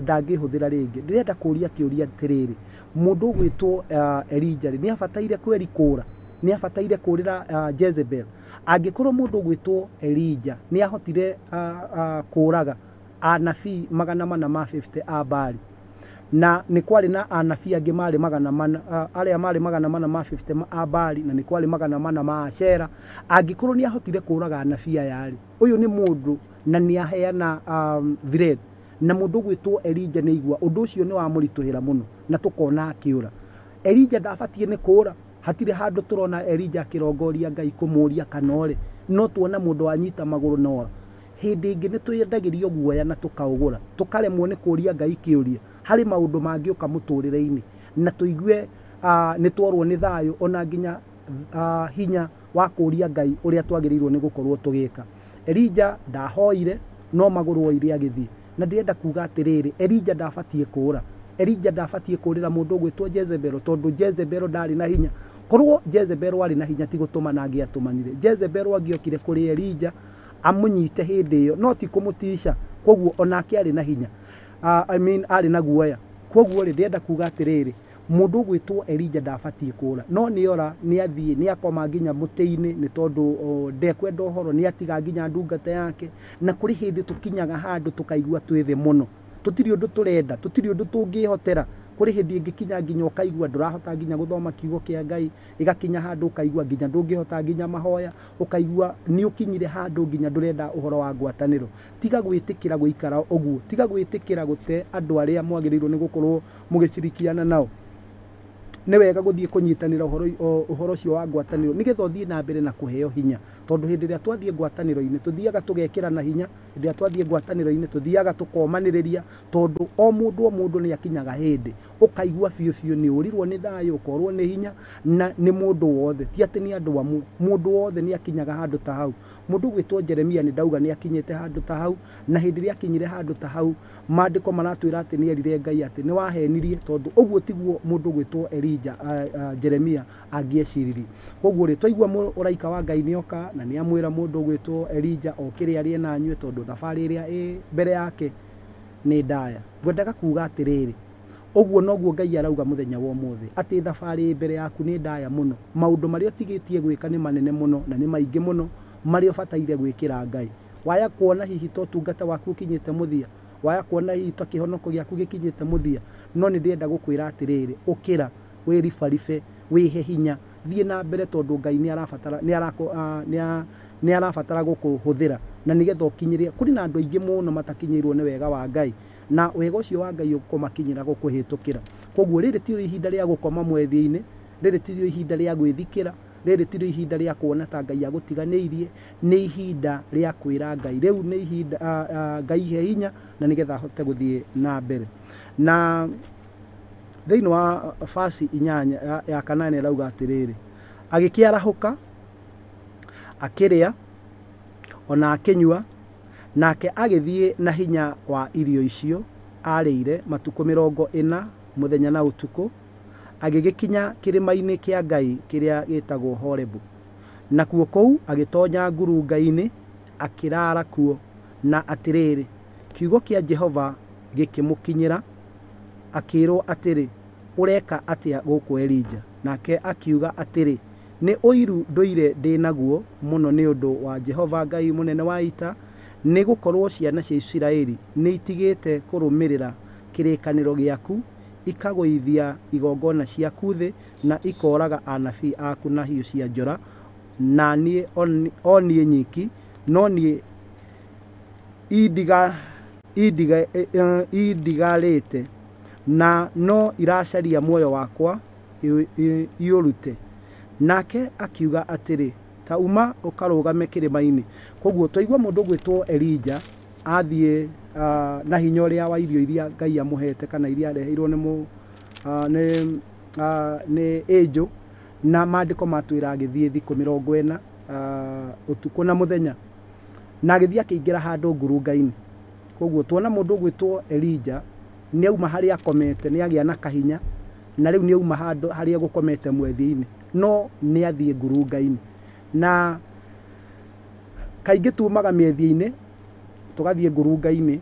ndangĩhũthĩra rĩngĩ. Ndĩrenda kũria kĩũria atĩrĩrĩ, mũndũ ũgwĩtwo Elija rĩ, nĩ abataire kweri kũra, nĩ abataire kũrĩra Jezebel? Angĩkorwo mũndũ ũgwĩtwo Elija nĩ ahotire kũraga anabii 450 a Baali, Na nĩ kwarĩ na anabii angĩ marĩ 400, arĩa marĩ 450 a Baali, na nĩ kwarĩ 400 ma Ashera. Angĩkorwo nĩ ahotire kũraga anabii aya rĩ, ũyũ nĩ mũndũ na nĩ aheana threat, na mũndũ ũgwĩtwo Elijah nĩ aigua ũndũ ũcio nĩ wamũritũhĩra mũno, na tũkona akĩũra. Elijah ndabatiĩ nĩ kũũra, hatirĩ handũ tũrona Elijah akĩrongoria Ngai kũmũria kana ore, no tuona mũndũ wanyita magũrũ na ora. Hĩndĩ ĩngĩ nĩ twendagĩrio guoya na tũkaũgũra, tũkaremwo nĩ kũria Ngai kĩũria harĩ maũndũ mangĩũka mũtũrĩre-inĩ, na tũigue nĩ tworwo nĩ thayũ ona nginya hinya wa kũria Ngai ũrĩa twagĩrĩirwo nĩ gũkorwo tũgĩka. Elijah ndahoire no magũrũ oire agĩthiĩ. Na ndĩrenda kuga atĩrĩrĩ, Elijah ndabatiĩ kũũra. Elijah ndabatiĩ kũũrĩra mũndũ ũgwĩtwo Jezebel, tondũ Jezebel ndarĩ na hinya. Korwo Jezebel arĩ na hinya ti gũtũmana angĩatũmanire. Jezebel angĩokire kũrĩ Elijah amũnyite hĩndĩ ĩyo, no ti kũmũtica. Koguo onake arĩ na hinya. I mean arĩ na guoya. Koguo rĩ, ndĩrenda kuga atĩrĩrĩ, mũndũ ũgwĩtwo Elijah ndabatiĩ kũũra, no nĩ ora, nĩ athiĩ, nĩ akoma nginya mũtĩ-inĩ, nĩ tondũ ndekwenda ũhoro, nĩ atiga nginya ndungata yake. Na kũrĩ hĩndĩ tũkinyaga handũ tũkaigua twĩ thĩ mũno, tũtirĩ ũndũ tũrenda, tũtirĩ ũndũ tũngĩhotera. Kũrĩ hĩndĩ ĩngĩkinya nginya ũkaigua ndũrahota nginya gũthoma kiugo kĩa Ngai, ĩgakinya handũ ũkaigua nginya ndũngĩhota nginya mahoya, ũkaigua nĩ ũkinyire handũ nginya ndũrenda ũhoro wa ngwatanĩro. Tiga gwĩtĩkĩra gũikara ũguo, tiga gwĩtĩkĩra gũte andũ arĩa mwagĩrĩirwo nĩ gũkorwo mũgĩcirikiana nao. Nĩ wega gũthiĩ kũnyitanĩra ũhoro ũcio wa ngwatanĩro, nĩgetha ũthiĩ na mbere na kũheo hinya, tondũ hĩndĩ ĩrĩa twathiĩ ngwatanĩro-inĩ tũthiaga tũgekĩrana hinya, hĩndĩ ĩrĩa twathiĩ ngwatanĩro-inĩ tũthiaga tũkomanĩrĩria, tondũ o mũndũ nĩ akinyaga hĩndĩ ũkaigua biũ biũ nĩ ũrirwo nĩ thayũ, ũkorwo nĩ hinya, na nĩ mũndũ wothe, ti atĩ nĩ andũ amwe, mũndũ wothe nĩ akinyaga handũ ta hau. Mũndũ ũgwĩtwo Jeremia nĩ ndauga nĩ akinyĩte handũ ta hau, na hĩndĩ ĩrĩa akinyire handũ ta hau, maandĩko maratwĩra atĩ nĩ erire Ngai atĩ nĩ wahenirie, tondũ ũguo tiguo mũndũ ũgwĩtwo Elijah Jeremia angĩeciririe. Koguo rĩ, twaigua mũraika wa Ngai nĩoka na nĩamwĩra mũndũ ũgwĩtwo Elijah okĩre arĩe na anyue, tondũ thabarĩ ĩrĩa ĩ mbere yake nĩ ndaya. Ngwendaga kuga atĩrĩrĩ, ũguo noguo Ngai arauga mũthenya wa ũmũthĩ, atĩ thabarĩ mbere yaku nĩ ndaya mũno, maũndũ marĩa ũtigĩtie gwĩka nĩ manene mũno na nĩ maingĩ mũno marĩa ũbataire gwĩkĩra Ngai. Waya kuona hihi to ũtungata waku ũkinyĩte mũthia, waya kuona hihi ta kĩhonoko gĩaku gĩkinyĩte mũthia, no nĩ ndĩrenda gũkwĩra atĩrĩrĩ, ũkĩra, wĩribaribe, wĩhe hinya, thiĩ na mbere, tondũ Ngai nĩ arabatara gũkũhũthĩra na nĩgetha ũkinyĩre. Kũrĩ na andũ aingĩ mũno matakinyĩirwo nĩ wega wa Ngai, na wega ũcio wa Ngai ũkũmakinyĩra gũkũhĩtũkĩra. Koguo rĩrĩ ti ihinda rĩa gũkoma mwethia-inĩ, rĩrĩ ti ihinda rĩa gwĩthikĩra, rĩrĩ ti ihinda rĩa kuona ta Ngai agũtiganĩirie, nĩ ihinda rĩa kwĩra Ngai rĩu nĩ ihinda Ngai he hinya na nĩgetha ahote gũthiĩ na mbere. Na thĩinĩ wa basi 8 ya 8 ĩrauga atĩrĩrĩ, agĩkĩarahũka akĩrĩa ona akĩnyua, nake agĩthiĩ na hinya wa irio icio arĩire matukũ 40 mũthenya na ũtukũ, agĩgĩkinya kĩrĩma-inĩ kĩa Ngai kĩrĩa gĩtagwo Horebu. Nakuo kũu agĩtonya ngurunga-inĩ akĩrara kuo, na atĩrĩrĩ, kiugo kĩa Jehova gĩkĩmũkinyĩra, akĩĩrwo atĩrĩ, ũreka atĩa gũkũ Elijah? Nake akiuga atĩrĩ, nĩ ũiru ndũire ndĩ naguo mũno nĩ ũndũ wa Jehova Ngai mũnene wa ita, nĩ gũkorwo ciana cia Isiraeli nĩ itigĩte kũrũmĩrĩra kĩrĩkanĩro gĩaku, ikagũithia igongona ciaku thĩ, na ikoraga anabii aku na hiũ cia njora, na niĩ o niĩ nyiki, no niĩ indigarĩte, na no iracaria muoyo wakwa iũrute. Nake akiuga atĩrĩ, ta uma ũkarũgame kĩrĩma-inĩ. Koguo twaigua mũndũ ũgwĩtwo Elijah athiĩ na hinya ũrĩa wa irio iria Ngai amũhete kana iria areheirwo nĩ angel, na maandĩko matwĩra agĩthiĩ thikũ 40 ũtukũ na mũthenya, na agĩthiĩ akĩingĩra handũ ngurunga-inĩ. Koguo tuona mũndũ ũgwĩtwo Elijah nĩ auma harĩa akomete, nĩ agĩa na kahinya, na rĩu nĩ auma handũ harĩa gũkomete mwethia-inĩ, no nĩ athiĩ ngurunga-inĩ. Na kaingĩ tumaga mĩethia-inĩ tũgathiĩ ngurunga-inĩ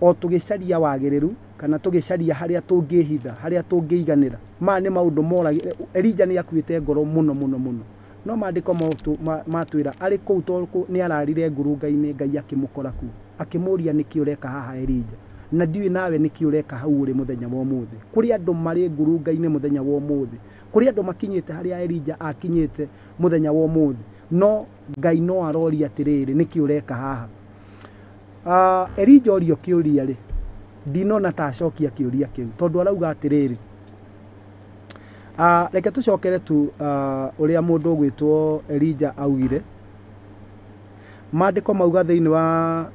o tũgĩcaria wagĩrĩru kana tũgĩcaria harĩa tũngĩhitha, harĩa tũngĩiganĩra. Maya nĩ maũndũ moragĩre. Elijah nĩ akuĩte ngoro mũno mũno mũno, no maandĩko matwĩra arĩ kũu tondũ nĩ ararire ngurunga-inĩ, Ngai akĩmũkora kuo, akĩmũria nĩkĩ ũreka haha Elijah. Na ndiũĩ nawe nĩkĩ ũreka hau ũrĩ mũthenya wa ũmũthĩ. Kũrĩ andũ marĩ ngurunga-inĩ mũthenya wa ũmũthĩ, kũrĩ andũ makinyĩte harĩa Elija akinyĩte mũthenya wa ũmũthĩ, no Ngai no aroria atĩrĩrĩ, nĩkĩ ũreka haha? Elija orio kĩũria rĩ, ndinona ta acokia kĩũria kĩu, tondũ arauga atĩrĩrĩ, reke tũcokere tu ũrĩa mũndũ ũgwĩtwo Elija augire. Maandĩko mauga thĩinĩ wa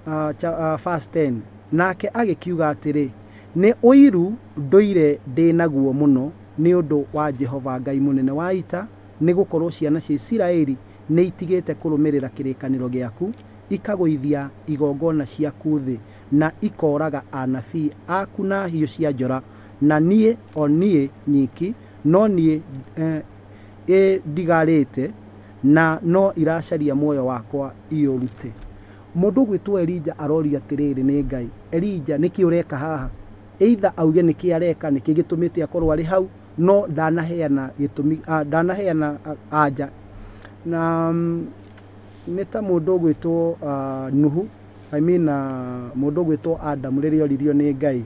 verse 10, nake agĩkiuga atĩrĩ, nĩ ũiru ndũire ndĩ naguo mũno nĩ ũndũ wa Jehova Ngai mũnene wa ita, nĩ gũkorwo ciana cia Isiraeli nĩ itigĩte kũrũmĩrĩra kĩrĩkanĩro gĩaku, ikagũithia igongona ciaku thĩ, na ikoraga anabii aku na hiũ cia njora, na niĩ o niĩ nyiki no niĩ ĩndigarĩte, na no iracaria muoyo wakwa iũrute. Mũndũ ũgwĩtwo Elija aroria atĩrĩrĩ nĩ Ngai, Elija nĩkĩ ũreka haha? Either auge nĩkĩ areka, nĩkĩ gĩtũmĩte akorwo arĩ hau, no ndanaheana gĩtũmi, ndanaheana anja. Na nĩ ta mũndũ ũgwĩtwo Nuhu, I mean mũndũ ũgwĩtwo Adamu rĩrĩa oririo nĩ Ngai,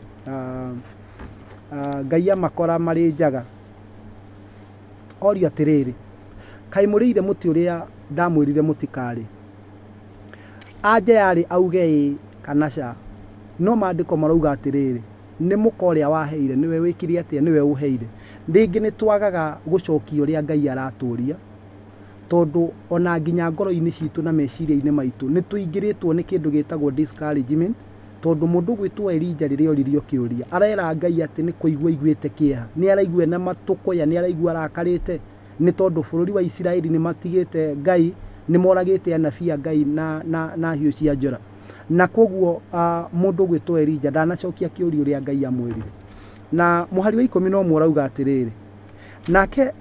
Ngai amakora marĩ njaga, orio atĩrĩrĩ, kaĩ mũrĩire mũtĩ ũrĩa ndamwĩrire mũtikarĩ? Anja yarĩ auge ĩĩ kana ca, no maandĩko marauga atĩrĩrĩ, nĩ mũka ũrĩa waheire nĩwe wĩkire atĩa, nĩwe ũheire. Rĩngĩ nĩ twagaga gũcokia ũrĩa Ngai aratũria, tondũ ona nginya ngoro-inĩ citũ na meciria-inĩ maitũ nĩ tũingĩrĩtwo nĩ kĩndũ gĩtagwo discouragement, tondũ mũndũ ũgwĩtwo Elija rĩrĩa oririo kĩũria arera Ngai atĩ nĩ kũigua aiguĩte kĩeha, nĩ araigua na matũkũya, nĩ araigua arakarĩte, nĩ tondũ bũrũri wa Isiraeli nĩ matigĩte Ngai, nĩ moragĩte anabii a Ngai na hiũ cia njora. Na koguo mũndũ ũgwĩtwo Elija ndanacokia kĩũria ũrĩa Ngai amwĩrire. Na mũhari wa 11 ũrauga atĩrĩrĩ, nake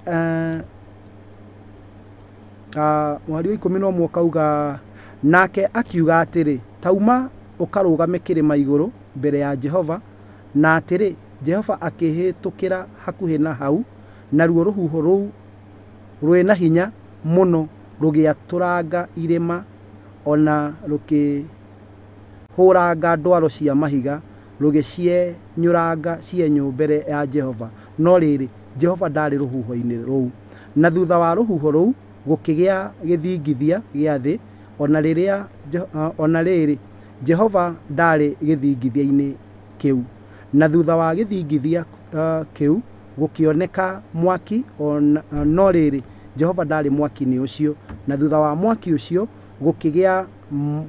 mũhari wa 11 ũkauga, nake akiuga atĩrĩ, tauma ũkarũgame kĩrĩma igũrũ mbere ya Jehova, na atĩrĩ, Jehova akĩhĩtũkĩra hakuhĩ na hau, naruo rũhuho rũu rwĩna hinya mũno rũgĩatũranga irĩma, ona rũkĩhũranga ndwaro cia mahiga, rũgĩcienyũranga cienyũ mbere ya Jehova. No rĩrĩ, Jehova ndarĩ rũhuho-inĩ rũu. Na thutha wa rũhuho rũu gũkĩgĩa gĩthingithia gĩa thĩ, ona rĩrĩ, Jehova ndarĩ gĩthingithia-inĩ kĩu. Na thutha wa gĩthingithia kĩu gũkĩoneka mwaki, no rĩrĩ, Jehova ndarĩ mwaki-inĩ ũcio. Na thutha wa mwaki ũcio gũkĩgĩa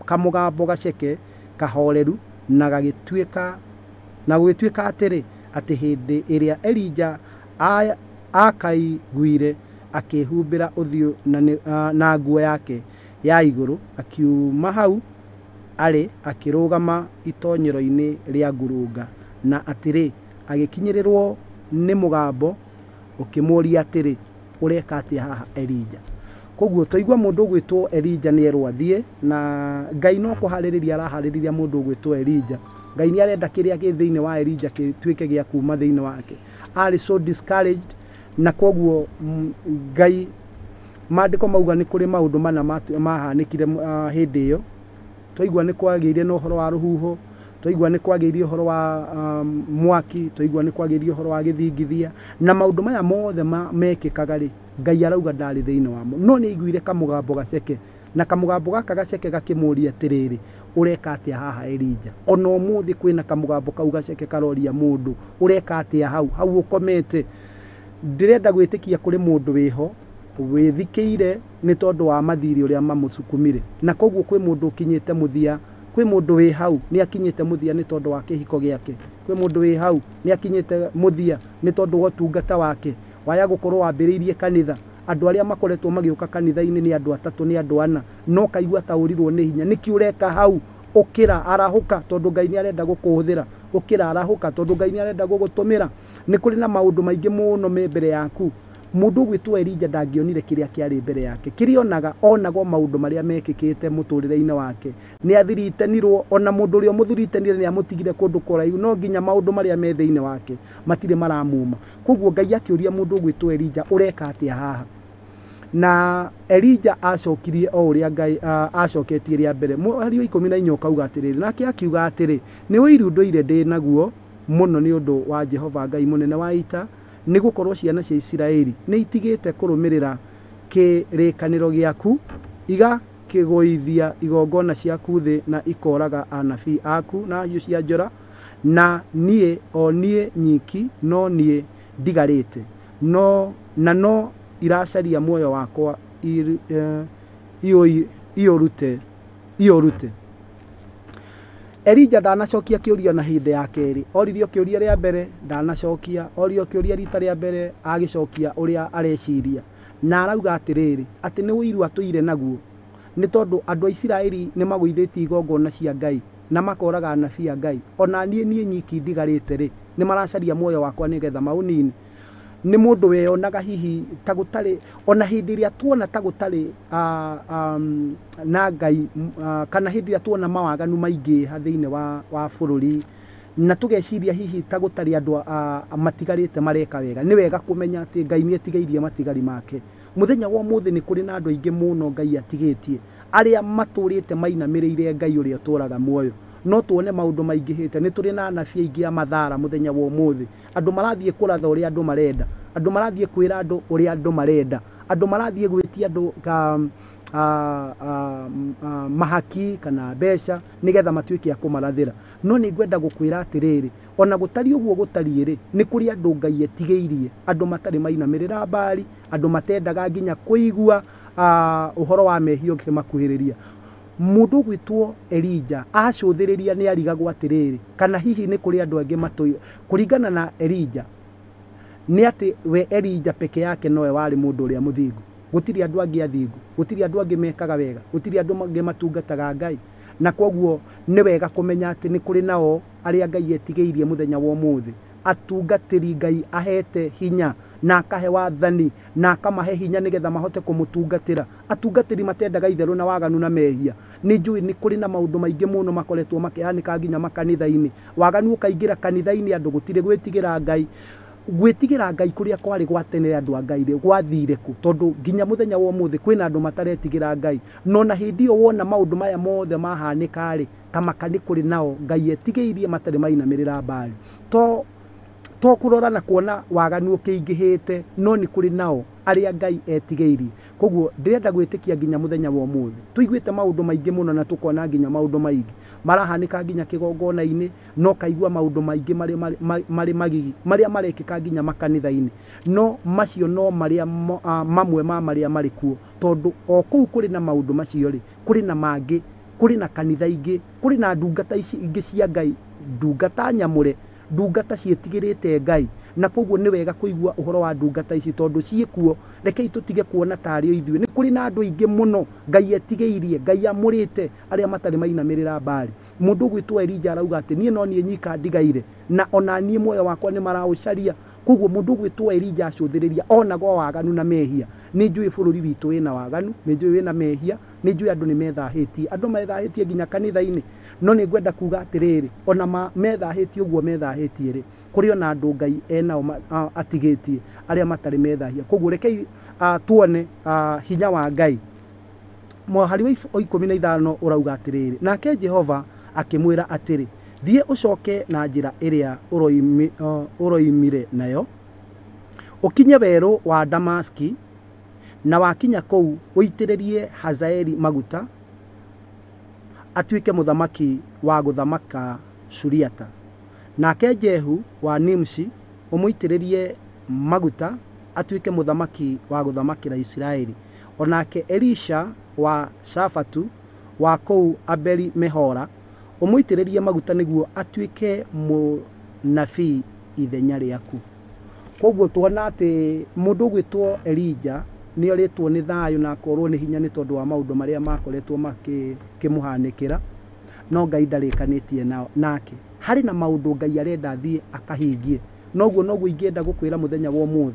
kamũgambo gaceke kahoreru, na gũgĩtuĩka atĩrĩ, atĩ hĩndĩ ĩrĩa Elija akaiguire, akĩhumbĩra ũthiũ na nguo yake ya igũrũ, akiuma hau arĩ akĩrũgama itonyero-inĩ rĩa ngurunga. Na atĩrĩ, agĩkinyĩrĩrwo nĩ mũgambo ũkĩmũũria atĩrĩ, ũreka atĩa haha Elija? Koguo twaigua mũndũ ũgwĩtwo Elija nĩ erwo athiĩ, na Ngai no kũharĩrĩria araharĩrĩria mũndũ ũgwĩtwo Elija. Ngai nĩ arenda kĩrĩa kĩ thĩinĩ wa Elija gĩtuĩke gĩa kuma thĩinĩ wake. Arĩ so discouraged, na koguo Ngai, maandĩko mauga nĩ kũrĩ maũndũ mana mahanĩkire hĩndĩ ĩyo. Twaigua nĩ kwagĩire na ũhoro wa rũhuho, twaigua nĩ kwagĩire ũhoro wa mwaki, twaigua nĩ kwagĩire ũhoro wa gĩthingithia, na maũndũ maya mothe mekĩkaga rĩ, Ngai arauga ndarĩ thĩinĩ wamo. No nĩ aiguire kamũgambo gaceke, na kamũgambo gaka gaceke gakĩmũria atĩrĩrĩ, ũreka atĩa haha Elija? Ona ũmũthĩ kwĩna kamũgambo kau gaceke karoria mũndũ, ũreka atĩa hau hau ũkomete? Ndĩrenda gwĩtĩkia kũrĩ mũndũ wĩho wĩthikĩire nĩ tondũ wa mathiri ũrĩa mamũsukumire, na koguo kwĩ mũndũ ũkinyĩte mũthia, kwĩ mũndũ wĩ hau nĩ akinyĩte mũthia nĩ tondũ wa kĩhiko gĩake, kwĩ mũndũ wĩ hau nĩ akinyĩte mũthia nĩ tondũ wa ũtungata wake, waya gũkorwo wambĩrĩirie kanitha. Andũ arĩa makoretwo magĩũka kanitha-inĩ nĩ andũ atatũ, nĩ andũ ana, no kaigua ta ũrirwo nĩ hinya. Nĩkĩ ũreka hau? Ũkĩra, arahũka, tondũ Ngai nĩ arenda gũkũhũthĩra. Ũkĩra, arahũka, tondũ Ngai nĩ arenda gũgũtũmĩra. Nĩ kũrĩ na maũndũ maingĩ mũno me mbere yaku. Mũndũ ũgwĩtwo Elija ndangĩonire kĩrĩa kĩarĩ mbere yake. Kĩrĩa onaga, onaga maũndũ marĩa mekĩkĩte mũtũrĩre-inĩ wake. Nĩ athiritenirwo, ona mũndũ ũrĩa ũmũthiritanire nĩ amũtigire kũndũ kũraihu, no nginya maũndũ marĩa me thĩinĩ wake matirĩ maramuma. Koguo Ngai akĩũria mũndũ ũgwĩtwo Elija, ũreka atĩa haha? Na Elija acokirie o ũrĩa Ngai acoketie rĩa mbere. Mũhari wa 14 ũkauga atĩrĩrĩ, nake akiuga atĩrĩ, nĩ ũiru ndũire ndĩ naguo mũno nĩ ũndũ wa Jehova Ngai mũnene wa ita, nĩ gũkorwo ciana cia Isiraeli nĩ itigĩte kũrũmĩrĩra kĩrĩkanĩro gĩaku, igakĩgũithia igongona ciaku thĩ na ikoraga anabii aku na hiũ cia njora, na niĩ o niĩ nyiki no niĩ ndigarĩte, no na no iracaria muoyo wakwa iũrute. Elija ndanacokia kĩũria na hĩndĩ ya kerĩ. Oririo kĩũria rĩa mbere ndanacokia, orio kĩũria rita rĩa mbere agĩcokia ũrĩa areciria, na arauga atĩrĩrĩ, atĩ nĩ ũiru atũire naguo nĩ tondũ andũ a Isiraeli nĩ magũithĩtie igongona cia Ngai na makoraga anabii a Ngai, ona niĩ nyiki ndigarĩte rĩ, nĩ maracaria muoyo wakwa nĩgetha maũnine. Nĩ mũndũ weyonaga hihi ta gũtarĩ, ona hĩndĩ ĩrĩa tuona ta gũtarĩ na Ngai, kana hĩndĩ ĩrĩa tuona mawaganu maingĩha thĩinĩ wa bũrũri na tũgeciria hihi ta gũtarĩ andũ matigarĩte mareka wega, nĩ wega kũmenya atĩ Ngai nĩ etigairie matigari make. Mũthenya wa ũmũthĩ nĩ kũrĩ na andũ aingĩ mũno Ngai atigĩtie, arĩa matũrĩte mainamĩrĩire Ngai ũrĩa ũtũraga muoyo. No tuone maũndũ maingĩhĩte, nĩ tũrĩ na anabii aingĩ a mathara mũthenya wa ũmũthĩ. Andũ marathiĩ kũratha ũrĩa andũ marenda, andũ marathiĩ kwĩra andũ ũrĩa andũ marenda, andũ marathiĩ gwĩtia andũ mahaki kana mbeca nĩgetha matuĩke a kũmarathĩra. No nĩ ngwenda gũkwĩra atĩrĩrĩ, ona gũtariĩ ũguo gũtariĩ rĩ, nĩ kũrĩ andũ Ngai etigĩirie, andũ matarĩ mainamĩrĩra mbari, andũ matendaga nginya kũigua ũhoro wa mehia ũkĩmakuhĩrĩria. Mũndũ ũgwĩtwo Elija acũthĩrĩria nĩ arigagwo atĩrĩrĩ, kana hihi nĩ kũrĩ andũ angĩ matũire. Kũringana na Elija nĩ atĩ we Elija peke yake nowe warĩ mũndũ ũrĩa mũthingu, gũtirĩ andũ angĩ athingu, gũtirĩ andũ angĩ mekaga wega, gũtirĩ andũ angĩ matungataga Ngai. Na kwoguo nĩ wega kũmenya atĩ nĩ kũrĩ nao arĩa Ngai etigĩirie mũthenya wa ũmũthĩ, atungatĩri Ngai ahete hinya na akahe wathani na akamahe hinya nĩgetha mahote kũmũtungatĩra, atungatĩri matendaga itherũ na waganu na mehia. Nĩ njũĩ nĩ kũrĩ na maũndũ maingĩ mũno makoretwo makĩhanĩka nginya makanitha-inĩ, waganu ũkaingĩra kanitha-inĩ, andũ gũtirĩ gwĩtigĩra Ngai. Gwĩtigĩra Ngai kũrĩa kwarĩ gwa tene andũ a Ngai rĩ, gwathire kũ? Tondũ nginya mũthenya wa ũmũthĩ kwĩna andũ mataretigĩra Ngai. No na hĩndĩ ĩyo wona maũndũ maya mothe mahanĩka rĩ, ta maka nĩ kũrĩ nao Ngai etigĩirie matarĩ mainamĩrĩra mbari. To kũrora na kuona waganu ũkĩingĩhĩte, no nĩ kũrĩ nao arĩa Ngai etigĩirie. Koguo ndĩrenda gwĩtĩkia nginya mũthenya wa ũmũthĩ tũiguĩte maũndũ maingĩ mũno na tũkona nginya maũndũ maingĩ marahanĩka nginya kĩgongona-inĩ, no kaigua maũndũ maingĩ marĩ magigi marĩa marekĩka nginya makanitha-inĩ. No macio no marĩa mamwe ma marĩa marĩ kuo, tondũ o kũu kũrĩ na maũndũ macio rĩ, kũrĩ na mangĩ, kũrĩ na kanitha ingĩ, kũrĩ na ndungata ici ingĩ cia Ngai, ndungata nyamũre, ndungata ciĩtigĩrĩte Ngai. Na koguo nĩ wega kũigua ũhoro wa ndungata ici tondũ ciĩkuo. Rekei tũtige kuona tarĩ o ithuĩ, nĩ kũrĩ na andũ aingĩ mũno Ngai etigĩirie, Ngai amũrĩte, arĩa matarĩ mainamĩrĩra mbari. Mũndũ ũgwĩtwo Elija arauga atĩ niĩ no niĩ nyika ndigaire, na ona niĩ muoyo wakwa nĩ maraũcaria. Koguo mũndũ ũgwĩtwo Elija acũthĩrĩria onaga waganu na mehia. Nĩ njũĩ bũrũri witũ wĩna waganu, nĩ njũĩ wĩna mehia, nĩ njũĩ andũ nĩ methahĩtie, andũ methahĩtie nginya kanitha-inĩ. No nĩ ngwenda kuga atĩrĩrĩ, ona methahĩtie ũguo methahĩtie rĩ, kũrĩ ona andũ Ngai enao atigĩtie arĩa matarĩ methahia. Koguo rekei tuone hinya wa Ngai. Mũhari wa 15 ũrauga atĩrĩrĩ, nake Jehova akĩmwĩra atĩrĩ, thiĩ ũcoke na njĩra ĩrĩa ũroimire nayo, ũkinye werũ wa Damaski, na wakinya kũu ũitĩrĩrie Hazaeli maguta atuĩke mũthamaki wa gũthamaka Suriata. Nake Jehu wa Nimshi ũmũitĩrĩrie maguta atuĩke mũthamaki wa gũthamakĩra Isiraeli. Onake Elisha wa Shafatu wa kũu Abeli Mehora ũmũitĩrĩrie maguta nĩguo atuĩke mũnabii ithenya rĩaku. Koguo tuona atĩ mũndũ ũgwĩtwo Elija nĩ orĩtwo nĩ thayũ na akorwo nĩ hinya nĩ tondũ wa maũndũ marĩa makoretwo makĩmũhanĩkĩra, no Ngai ndarĩkanĩtie nake. Harĩ na maũndũ Ngai arenda athiĩ akahingie. Noguo noguo ingĩenda gũkwĩra mũthenya wa ũmũthĩ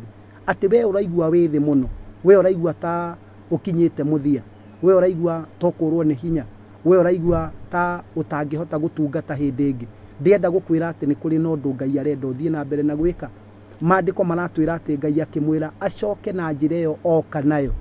atĩ we ũraigua wĩ thĩ mũno, we ũraigua ta ũkinyĩte mũthia, we ũraigua ta ũkũrwo nĩ hinya, we ũraigua ta ũtangĩhota gũtungata hĩndĩ ĩngĩ. Ndĩrenda gũkwĩra atĩ nĩ kũrĩ na ũndũ Ngai arenda ũthiĩ na mbere na gwĩka. Maandĩko maratwĩra atĩ Ngai akĩmwĩra acoke na njĩra ĩyo oka nayo.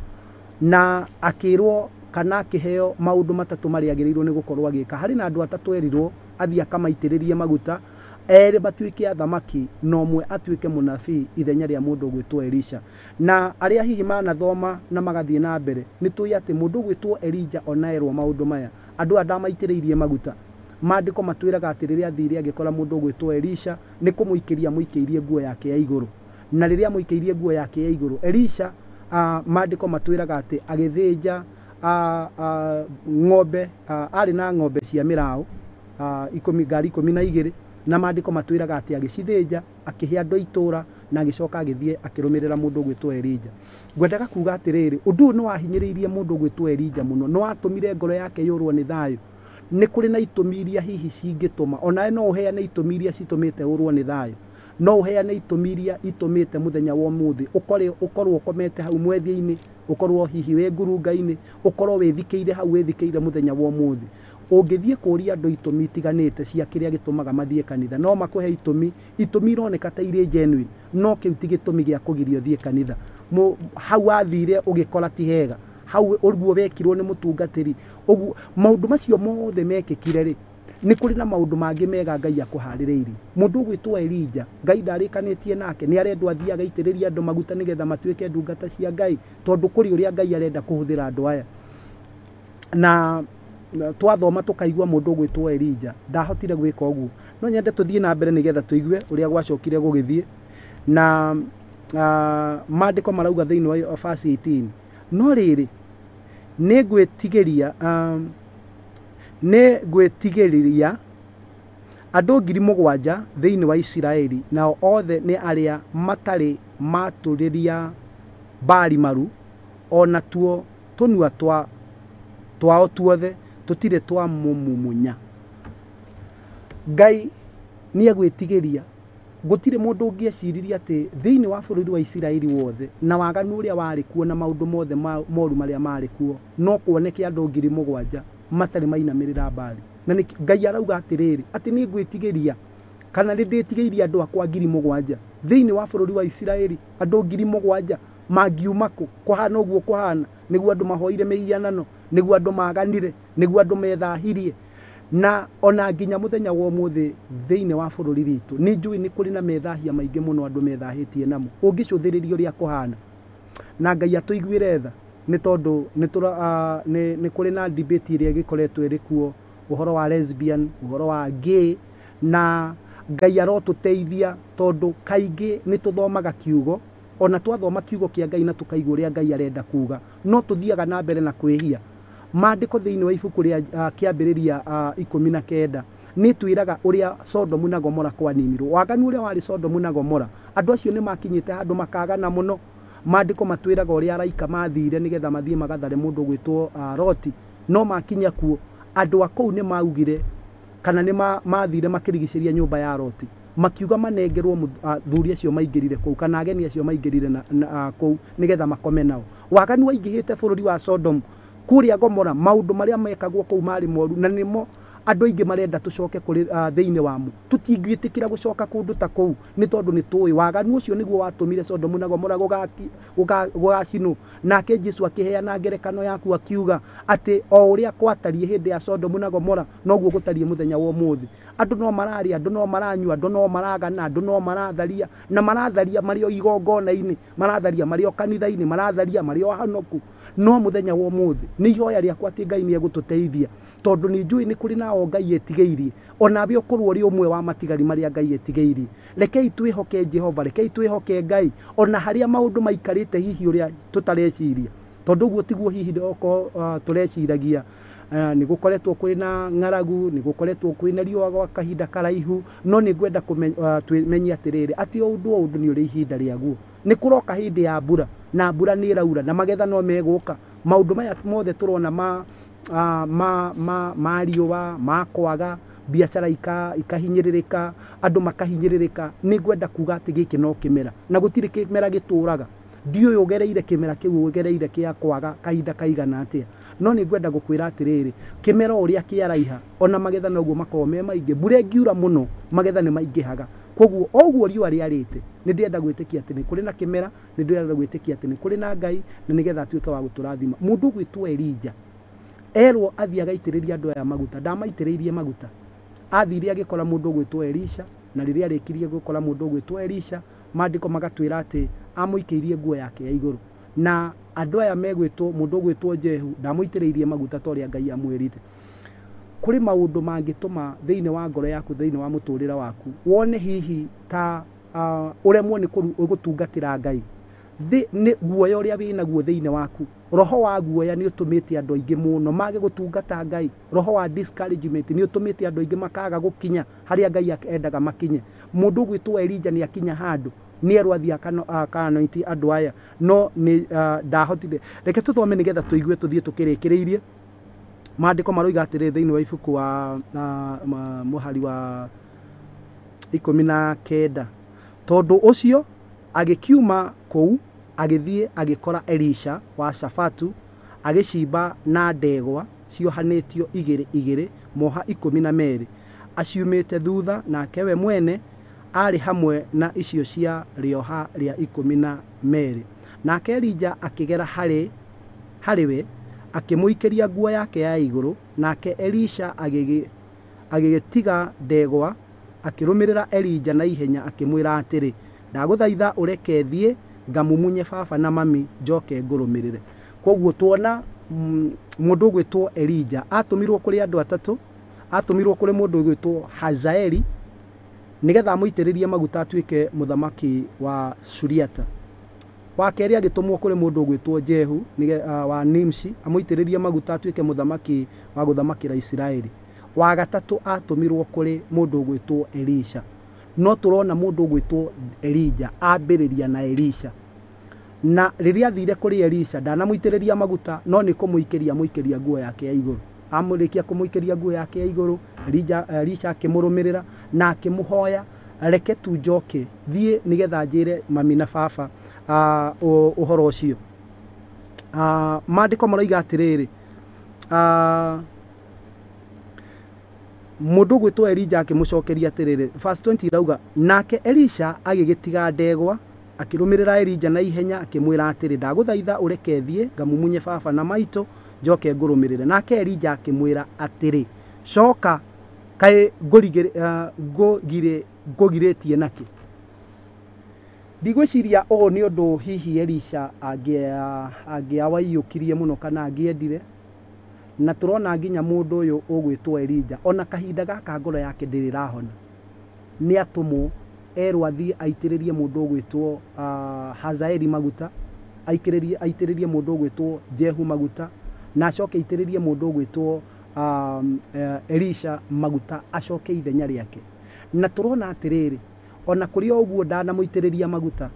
Na akĩrwo kana akĩheo maũndũ matatũ marĩa agĩrĩirwo nĩ gũkorwo agĩka. Harĩ na andũ atatũ erirwo athiĩ akamaitĩrĩrie maguta, erĩ matuĩke athamaki na ũmwe atuĩke mũnabii ithenya rĩa mũndũ ũgwĩtwo Elisha. Na arĩa hihi manathoma na magathiĩ na mbere, nĩ tũĩ atĩ mũndũ ũgwĩtwo Elija ona erwo maũndũ maya, andũ aya ndamaitĩrĩirie maguta. Maandĩko matwĩraga atĩ rĩrĩa athire agĩkora mũndũ ũgwĩtwo Elisha nĩ kũmũikĩria amũikĩirie nguo yake ya igũrũ. Na rĩrĩa amũikĩirie nguo yake ya igũrũ, Elisha maandĩko matwĩraga atĩ agĩthĩnja ng'ombe, arĩ na ng'ombe cia mĩraũ ngari 12, na maandĩko matwĩraga atĩ agĩcithĩnja, akĩhe andũ a itũũra, na agĩcoka agĩthiĩ akĩrũmĩrĩra mũndũ ũgwĩtwo Elija. Ngwendaga kuga atĩrĩrĩ, ũndũ ũyũ nĩ wahinyĩrĩirie mũndũ ũgwĩtwo Elija mũno, nĩ watũmire ngoro yake yũrwo nĩ thayũ. Nĩ kũrĩ na itũmi iria hihi cingĩtũma, onawe no ũheane itũmi iria citũmĩte ũrwo nĩ thayũ, no ũheane itũmi iria itũmĩte mũthenya wa ũmũthĩ ũkorwo ũkomete hau mwethia-inĩ, ũkorwo hihi wĩ ngurunga-inĩ, ũkorwo wĩthikĩire hau wĩthikĩire mũthenya wa ũmũthĩ. Ũngĩthiĩ kũria andũ itũmi itiganĩte cia kĩrĩa gĩtũmaga mathiĩ kanitha, no makũhe itũmi ironeka ta irĩ genuine, no kĩu ti gĩtũmi gĩa kũgiria ũthiĩ kanitha. Hau wathire ũgĩkora ti hega, hau ũguo wekirwo nĩ mũtungatĩri, ũguo maũndũ macio mothe mekĩkire rĩ, nĩ kũrĩ na maũndũ mangĩ mega Ngai akũharĩrĩirie. Mũndũ ũgwĩtwo Elija, Ngai ndarĩkanĩtie nake, nĩ arendwo athiĩ agaitĩrĩrie andũ maguta nĩgetha matuĩke ndungata cia Ngai, tondũ kũrĩ ũrĩa Ngai arenda kũhũthĩra andũ aya. Na twathoma tũkaigua mũndũ ũgwĩtwo Elija ndahotire gwĩka ũguo. No nyende tũthiĩ na mbere nĩgetha tũigue ũrĩa gwacokire gũgĩthiĩ. Na maandĩko marauga thĩinĩ wa verse 18, no rĩrĩ, nĩngwĩtigĩria andũ 7,000 thĩinĩ wa Isiraeli, nao othe nĩ arĩa matarĩ matũrĩria Baali maru, ona tuo tũnua twao tuothe tũtirĩ twamũmumunya. Ngai nĩ egwĩtigĩria. Gũtirĩ mũndũ ũngĩeciririe atĩ thĩinĩ wa bũrũri wa Isiraeli wothe na waganu ũrĩa warĩ kuo na maũndũ mothe moru marĩa marĩ kuo, no kuoneke andũ 7,000 matarĩ mainamĩrĩra Baali. Na Ngai arauga atĩrĩrĩ, atĩ nĩ ngwĩtigĩria kana nĩ ndĩtigĩirie andũ akwa 7,000 thĩinĩ wa bũrũri wa Isiraeli. Andũ 7,000 mangiuma kũ kũhana ũguo kũhana, nĩguo andũ mahoire mĩhianano, nĩguo andũ maganire, nĩguo andũ methahirie. Na ona nginya mũthenya wa ũmũthĩ thĩinĩ wa bũrũri witũ nĩ njũĩ nĩ kũrĩ na methahia maingĩ mũno andũ methahĩtie namo, ũngĩcũthĩrĩria ũrĩa kũhana. Na Ngai atũiguĩre tha, nĩ tondũ nĩ kũrĩ na debate ĩrĩa ĩgĩkoretwo ĩrĩ kuo, ũhoro wa lesbian, ũhoro wa gay, na Ngai arotũteithia tondũ kaingĩ nĩ tũthomaga kiugo, ona twathoma kiugo kĩa Ngai na tũkaigua ũrĩa Ngai arenda kuga, no tũthiaga na mbere na kwĩhia. Maandĩko thĩinĩ wa ibuku rĩa kĩambĩrĩria 19 nĩ twĩraga ũrĩa Sodomu na Gomora kwaninirwo. Waganu ũrĩa warĩ Sodomu na Gomora, andũ acio nĩ makinyĩte handũ makagana mũno. Maandĩko matwĩraga ũrĩa araika mathire nĩgetha mathiĩ magathare mũndũ ũgwĩtwo Loti, no makinya kuo andũ a kũu nĩ maugire kana nĩ mathire makĩrigicĩria nyũmba ya Loti, makiuga manengerwo athuri acio maingĩrire kũu kana ageni acio maingĩrire kũu nĩgetha makome nao. Waganu waingĩhĩte bũrũri wa Sodom kũrĩa Gomora, maũndũ marĩa mekagwo kũu marĩ moru, na nĩmo andũ aingĩ marenda tũcoke kũrĩ thĩinĩ wamo. Tũtingĩtĩkĩra gũcoka kũndũ ta kũu nĩ tondũ nĩ tũĩ waganu ũcio nĩguo watũmire Sodomu na Gomora gũgacinwo. Nake Jesu akĩheana ngerekano yaku akiuga atĩ o ũrĩa gwatariĩ hĩndĩ ya Sodomu na Gomora noguo gũtariĩ mũthenya wa ũmũthĩ. Andũ no mararĩa, andũ no maranyua, andũ no maragana, andũ no maratharia, na maratharia marĩ o igongona-inĩ, maratharia marĩ o kanitha-inĩ, maratharia marĩ o honoku. No mũthenya wa ũmũthĩ nĩ ihoya rĩakwa atĩ Ngai nĩ egũtũteithia, tondũ nĩ njũĩ nĩ kũrĩ na o Ngai etigĩirie, onawe ũkorwo ũrĩ ũmwe wa matigari marĩa Ngai etigĩirie. Rekei twĩhoke Jehova, rekei twĩhoke Ngai ona harĩa maũndũ maikarĩte hihi ũrĩa tũtareciria, tondũ ũguo tiguo hihi okorwo tũreciragia. Nĩ gũkoretwo kwĩna na ng'aragu, nĩ gũkoretwo kwĩna riũa gwa kahinda karaihu, no nĩ ngwenda twĩmenye atĩrĩrĩ atĩ o ũndũ nĩ ũrĩ ihinda rĩaguo. Nĩ kũroka hĩndĩ ya mbura, na mbura nĩ ĩraura, na magetha no megũka. Maũndũ maya mothe tũrona ma riũa, ma kwaga, biacara ikahinyĩrĩrĩka, andũ makahinyĩrĩrĩka. Nĩ ngwenda kuga atĩ gĩkĩ no kĩmera, na gũtirĩ kĩmera gĩtũraga. Ndiũĩ ũgereire kĩmera kĩu ũgereire kĩa kwaga kahinda kaigana atĩa, no nĩ ngwenda gũkwĩra atĩrĩrĩ, kĩmera ũrĩa kĩaraiha ona magetha noguo makoragwo me maingĩ. Mbura ĩngiura mũno magetha nĩ maingĩhaga. Koguo oguo riũa rĩarĩte nĩ ndĩrenda gwĩtĩkia atĩ nĩ kũrĩ na kĩmera, nĩ ndĩrenda gwĩtĩkia atĩ nĩ kũrĩ na Ngai, na nĩgetha atuĩke wa gũtũrathima. Mũndũ ũgwĩtwo Elija erwo athiĩ agaitĩrĩrie andũ aya maguta, ndamaitĩrĩirie maguta. Athire agĩkora mũndũ ũgwĩtwo Elisha, na rĩrĩa arĩkirie gũkora mũndũ ũgwĩtwo Elisha, maandĩko magatwĩra atĩ amũikĩirie nguo yake ya igũrũ. Na andũ aya megwĩtwo mũndũ ũgwĩtwo Jehu ndamũitĩrĩirie maguta ta ũrĩa Ngai amwĩrĩte. Kũrĩ maũndũ mangĩtũma thĩinĩ wa ngoro yaku, thĩinĩ wa mũtũrĩre waku, wone hihi ta ũremwo nĩ gũtungatĩra Ngai. Nĩ guoya ũrĩa wĩnaguo thĩinĩ waku. Roho wa guoya nĩ ũtũmĩte andũ aingĩ mũno mage gũtungata Ngai. Roho wa discouragement nĩ ũtũmĩte andũ aingĩ makaga gũkinya harĩa Ngai endaga makinye. Mũndũ ũgwĩtwo Elija nĩ akinya handũ nĩ erwo athiĩ aka-anoint andũ aya, no nĩ ndahotire. Reke tũthome nĩgetha tũigue tũthiĩ tũkĩrĩkĩrĩirie. Maandĩko maroiga atĩrĩ thĩinĩ wa ibuku wa mũhari wa 19, tondũ ũcio agĩkiuma kũu agĩthiĩ agĩkora Elisha wa Shafatu agĩcimba na ndegwa ciohanĩtio igĩrĩ igĩrĩ moha 12 aciumĩte thutha, nake we mwene arĩ hamwe na icio cia rĩoha rĩa 12. Nake Elija akĩgera harĩ we akĩmũikĩria nguo yake ya igũrũ, nake Elisha agĩgĩtiga ndegwa akĩrũmĩrĩra Elija na ihenya akĩmwĩra atĩrĩ, ndagũthaitha ũreke thiĩ ngamumunye baba na mami njoke ngũrũmĩrĩre. Koguo tuona mũndũ ũgwĩtwo Elija atũmirwo kũrĩ andũ atatũ. Atũmirwo kũrĩ mũndũ ũgwĩtwo Hazaeli nĩgetha amũitĩrĩrie maguta atuĩke mũthamaki wa Suriata. Wa kerĩ agĩtũmwo kũrĩ mũndũ ũgwĩtwo Jehu wa Nimshi amũitĩrĩrie maguta atuĩke mũthamaki wa gũthamakĩra Isiraeli. Wa gatatũ atũmirwo kũrĩ mũndũ ũgwĩtwo Elisha. No tũrona mũndũ ũgwĩtwo Elija ambĩrĩria na Elisha. Na rĩrĩa athire kũrĩ Elisha ndanamũitĩrĩria maguta, no nĩ kũmũikĩria amũikĩria nguo yake ya igũrũ. Amũrĩkia kũmũikĩria nguo yake ya igũrũ, Elisha akĩmũrũmĩrĩra na akĩmũhoya, reke tu njoke thiĩ nĩgetha njĩre mami na baba ũhoro ũcio. Maandĩko maroiga atĩrĩrĩ, mũndũ ũgwĩtwo Elija akĩmũcokeria atĩrĩrĩ, verse 20 irauga, nake Elisha agĩgĩtiga ndegwa akĩrũmĩrĩra Elija na ihenya akĩmwĩra atĩrĩ, ndagũthaitha ũreke thiĩ ngamumunye baba na maitũ njoke ngũrũmĩrĩre. Nake Elija akĩmwĩra atĩrĩ, coka, kaĩ ngũgirĩtie nakĩ? Ndigwĩciria ũũ nĩ ũndũ hihi Elisha angĩawaiyũkirie mũno kana angĩendire. Na tũrona nginya mũndũ ũyũ ũgwĩtwo Elija ona kahinda gaka ngoro yake ndĩrĩ ĩrahona. Nĩ atũmwo erwo athiĩ aitĩrĩrie mũndũ ũgwĩtwo Hazaeli maguta, aitĩrĩrie mũndũ ũgwĩtwo Jehu maguta, na acoke aitĩrĩrie mũndũ ũgwĩtwo Elisha maguta acoke ithenya rĩake. Na tũrona atĩrĩrĩ, ona kũrĩ o ũguo ndanamũitĩrĩria maguta,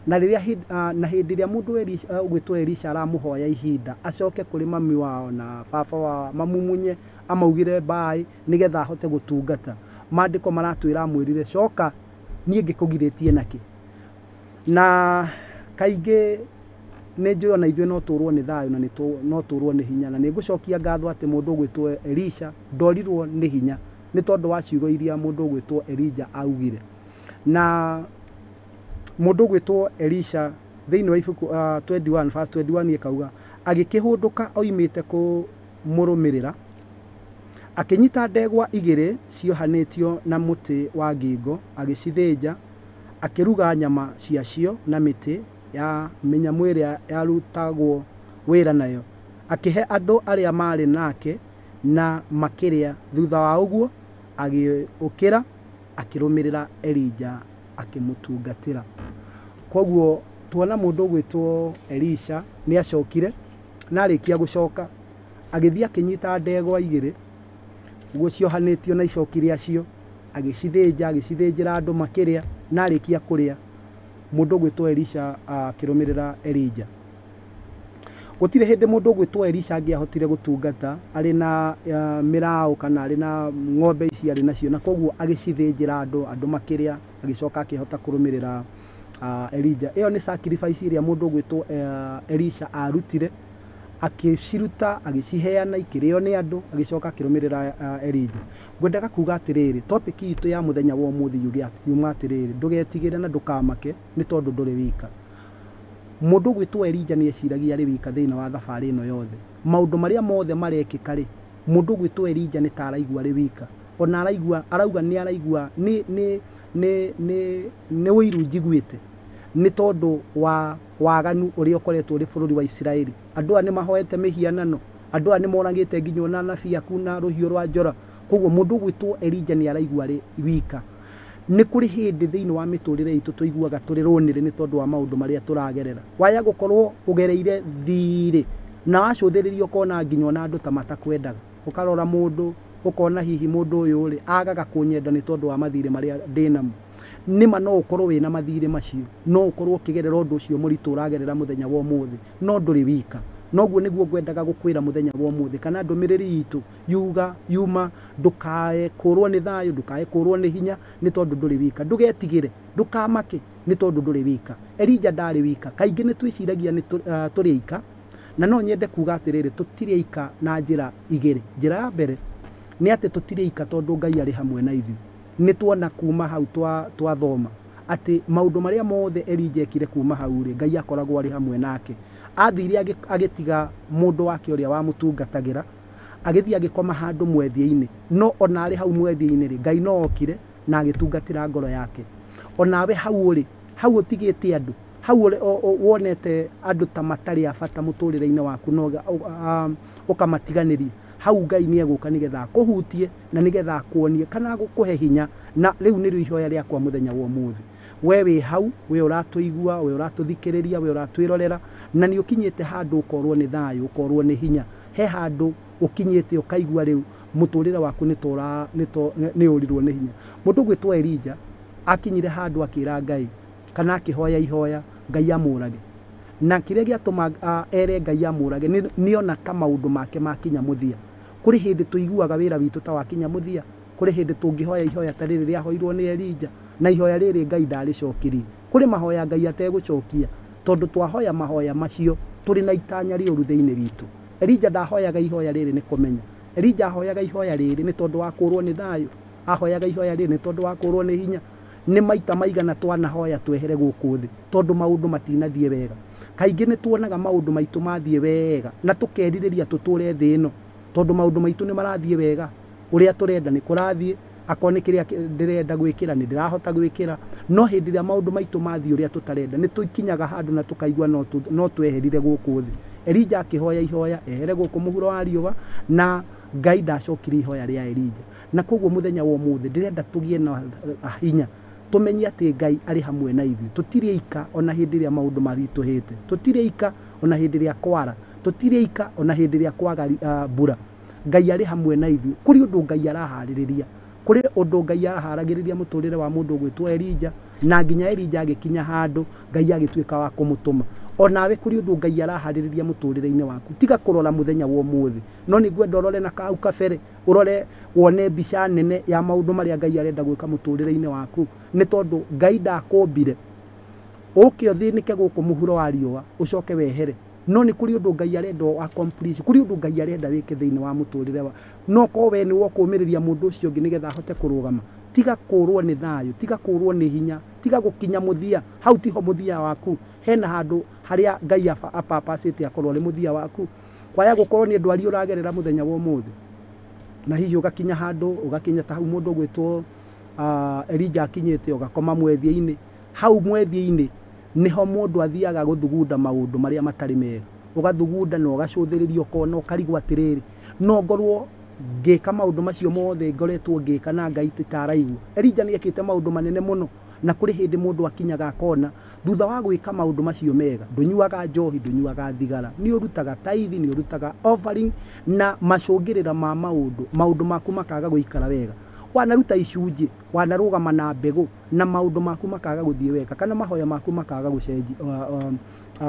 na rĩrĩa na hĩndĩ ĩrĩa mũndũ ũgwĩtwo Elisha aramũhoya ihinda acoke kũrĩ mami wao na baba wao mamumunye amaugire bye nĩgetha ahote gũtungata, maandĩko maratwĩra amwĩrire coka niĩ ngĩkũgirĩtie nakĩ. Na kaingĩ nĩ njũĩ ona ithuĩ no tũrwo nĩ thayũ na no tũrwo nĩ hinya, na nĩ ngũcokia ngatho atĩ mũndũ ũgwĩtwo Elisha ndorirwo nĩ hinya nĩ tondũ wa ciugo iria mũndũ ũgwĩtwo Elija augire. Na mũndũ ũgwĩtwo Elisha thĩinĩ wa ibuku 21 verse 21 ĩkauga, agĩkĩhũndũka oimĩte kũmũrũmĩrĩra akĩnyita ndegwa igĩrĩ ciohanĩtio na mũtĩ wa ngingo, agĩcithĩnja, akĩruga nyama ciacio na mĩtĩ ya mĩnyamũ ĩrĩa yarutagwo wĩra nayo, akĩhe andũ arĩa maarĩ nake na makĩrĩa. Thutha wa ũguo agĩũkĩra akĩrũmĩrĩra Elija akĩmũtungatĩra. Koguo tuona mũndũ ũgwĩtwo Elisha nĩ acokire, na arĩkia gũcoka agĩthiĩ akĩnyita ndegwa igĩrĩ ũguo ciohanĩtio na icoki rĩacio, agĩcithĩnja, agĩcithĩnjĩra andũ makĩrĩa, na arĩkia kũrĩa mũndũ ũgwĩtwo Elisha akĩrũmĩrĩra Elija. Gũtirĩ hĩndĩ mũndũ ũgwĩtwo Elisha angĩahotire gũtungata arĩ na mĩraũ kana arĩ na ng'ombe ici arĩ nacio, na koguo agĩcithĩnjĩra andũ, andũ makĩrĩa, agĩcoka akĩhota kũrũmĩrĩra Elija. Ĩyo nĩ sacrifice ĩrĩa mũndũ ũgwĩtwo Elisha arutire Akĩciruta, agĩciheana ikĩrĩo nĩ andũ, agĩcoka akĩrũmĩrĩra Elija. Ngwendaga kuga atĩrĩrĩ, topic itũ ya mũthenya wa ũmũthĩ yuma atĩrĩrĩ, ndũgetigĩre na ndũkamake nĩ tondũ ndũrĩ wika. Mũndũ ũgwĩtwo Elija nĩ eciragia arĩ wika thĩinĩ wa thabarĩ ĩno yothe. Maũndũ marĩa mothe marekĩka rĩ, mũndũ ũgwĩtwo Elija nĩ ta araigua arĩ wika. Ona araigua, arauga nĩ araigua nĩ ũiru njiguĩte nĩ tondũ wa waganu ũrĩa ũkoretwo ũrĩ bũrũri wa Isiraeli. Andũ aya nĩ mahoete mĩhianano, andũ aya nĩ moragĩte nginya ona anabii aku na rũhiũ rwa njora. Koguo mũndũ ũgwĩtwo Elija nĩ araigua arĩ wika. Nĩ kũrĩ hĩndĩ thĩinĩ wa mĩtũrĩre itũ tũiguaga tũrĩ rũnĩrĩ nĩ tondũ wa maũndũ marĩa tũragerera. Waya gũkorwo ũgereire thirĩ na wacũthĩrĩria ũkona nginya ona andũ ta matakwendaga. Ũkarora mũndũ ũkona hihi mũndũ ũyũ rĩ agaga kũnyenda nĩ tondũ wa mathirĩ marĩa ndĩnamo. Nĩma no ũkorwo wĩna mathirĩ macio, no ũkorwo ũkĩgerera ũndũ ũcio mũritũ ũragerera mũthenya wa ũmũthĩ, no ndũrĩ wika. Noguo nĩguo ngwendaga gũkwĩra mũthenya wa ũmũthĩ, kana ndũmĩrĩri itũ yuga yuma ndũkae kũrwo nĩ thayũ, ndũkae kũrwo nĩ hinya nĩ tondũ ndũrĩ wika. Ndũgetigĩre, ndũkamake nĩ tondũ ndũrĩ wika. Elija ndarĩ wika. Kaingĩ nĩ twĩciragia nĩ tũrĩ aika, na no nyende kuga atĩrĩrĩ, tũtirĩ aika na njĩra igĩrĩ. Njĩra ya mbere nĩ atĩ tũtirĩ aika tondũ Ngai arĩ hamwe na ithuĩ. Nĩ tuona kuma hau twathoma atĩ maũndũ marĩa mothe Elija ekire kuma hau rĩ, Ngai akoragwo arĩ hamwe nake. Athire agĩtiga mũndũ wake ũrĩa wamũtungatagĩra, agĩthiĩ agĩkoma handũ mwethia-inĩ. No ona arĩ hau mwethia-inĩ rĩ, Ngai no okire na agĩtungatĩra ngoro yake. Onawe hau ũrĩ, hau ũtigĩte andũ, hau wonete andũ ta matarĩ a bata mũtũrĩre-inĩ waku no ũkamatiganĩria. Hau Ngai nĩ egũka nĩgetha akũhutie na nĩgetha akuonie kana gũkũhe hinya. Na rĩu nĩrĩo ihoya rĩakwa mũthenya wa ũmũthĩ. We wĩ hau, we ũratũigua, we ũratũthikĩrĩria, we ũratwĩrorera, na nĩ ũkinyĩte handũ ũkorwo nĩ thayũ, ũkorwo nĩ hinya. He handũ ũkinyĩte ũkaigua rĩu mũtũrĩre waku nĩ ũrirwo nĩ hinya. Mũndũ ũgwĩtwo Elija akinyire handũ akĩra Ngai kana akĩhoya ihoya Ngai amũrage. Na kĩrĩa gĩatũma ere Ngai amũrage nĩ ona ta maũndũ make makinya mũthia. Kũrĩ hĩndĩ tũiguaga wĩra witũ ta wakinya mũthia, kũrĩ hĩndĩ tũngĩhoya ihoya ta rĩrĩ rĩahoirwo nĩ Elija, na ihoya rĩrĩ Ngai ndarĩcokirie. Kũrĩ mahoya Ngai ategũcokia tondũ twahoya mahoya macio tũrĩ na itanya rĩũru thĩinĩ witũ. Elija ndahoyaga ihoya rĩrĩ nĩ kũmenya. Elija ahoyaga ihoya rĩrĩ nĩ tondũ wa kũrwo nĩ thayũ, ahoyaga ihoya rĩrĩ nĩ tondũ wa kũrwo nĩ hinya. Nĩ maita maigana twanahoya twehere gũkũ thĩ tondũ maũndũ matinathiĩ wega. Kaingĩ nĩ tuonaga maũndũ maitũ mathiĩ wega na tũkerirĩria tũtũre thĩ ĩno tondũ maũndũ maitũ nĩ marathiĩ wega, ũrĩa tũrenda nĩ kũrathiĩ, akorwo nĩ kĩrĩa ndĩrenda gwĩkĩra nĩ ndĩrahota gwĩkĩra. No hĩndĩ ĩrĩa maũndũ maitũ mathiĩ ũrĩa tũtarenda, nĩ tũkinyaga handũ na tũkaigua no tweherire gũkũ thĩ. Elija akĩhoya ihoya ehere gũkũ mũhuro wa riũa, na Ngai ndacokirie ihoya rĩa Elija. Na koguo mũthenya wa ũmũthĩ ndĩrenda tũgĩe na hinya, tũmenye atĩ Ngai arĩ hamwe na ithuĩ. Tũtirĩ aika ona hĩndĩ ĩrĩa maũndũ maritũhĩte, tũtirĩ aika ona hĩndĩ ĩrĩa kwara, tũtirĩ aika ona hĩndĩ ĩrĩa kwaga mbura. Ngai arĩ hamwe na ithuĩ. Kũrĩ ũndũ Ngai araharĩrĩria, kũrĩ ũndũ Ngai araharagĩrĩria mũtũrĩre wa mũndũ ũgwĩtwo Elija, na nginya Elija agĩkinya handũ Ngai agĩtuĩka wa kũmũtũma. Onawe kũrĩ ũndũ Ngai araharĩrĩria mũtũrĩre-inĩ waku. Tiga kũrora mũthenya wa ũmũthĩ, no nĩ ngwenda ũrore na kau kabere, ũrore wone mbica nene ya maũndũ marĩa Ngai arenda gwĩka mũtũrĩre-inĩ waku, nĩ tondũ Ngai ndakũmbire ũke ũthĩnĩke gũkũ mũhuro wa riũa ũcoke wehere. No nĩ kũrĩ ũndũ Ngai arenda accomplish, kũrĩ ũndũ Ngai arenda wĩke thĩinĩ wa mũtũrĩre wa, no korwo we nĩ wokũmĩrĩria mũndũ ũcio ũngĩ nĩgetha ahote kũrũgama. Tiga kũrwo nĩ thayũ, tiga kũrwo nĩ hinya, tiga gũkinya mũthia. Hau tiho mũthia waku, hena handũ harĩa Ngai apapacĩte akorwo arĩ mũthia waku. Kwaya gũkorwo nĩ ndwari ũragerera mũthenya wa ũmũthĩ, na hihi ũgakinya handũ, ũgakinya ta hau mũndũ ũgwĩtwo Elija akinyĩte, ũgakoma mwethia-inĩ. Hau mwethia-inĩ nĩho mũndũ athiaga gũthugunda maũndũ marĩa matarĩ mega. Ũgathugunda na ũgacũthĩrĩria, ũkona, ũkarigwo atĩrĩrĩ, no ngorwo ngĩka maũndũ macio mothe ngoretwo ngĩka na Ngai taraigua. Elija nĩ ekĩte maũndũ manene mũno, na kũrĩ hĩndĩ mũndũ akinyaga akona thutha wa gwĩka maũndũ macio mega, ndũnyuaga njohi, ndũnyuaga thigara, nĩ ũrutaga tithe, nĩ ũrutaga offering, na macũngĩrĩra ma maũndũ, maũndũ maku makaga gũikara wega. Wanaruta icunjĩ, wanarũgama na mbegũ, na maũndũ maku makaga gũthiĩ wega, kana mahoya maku makaga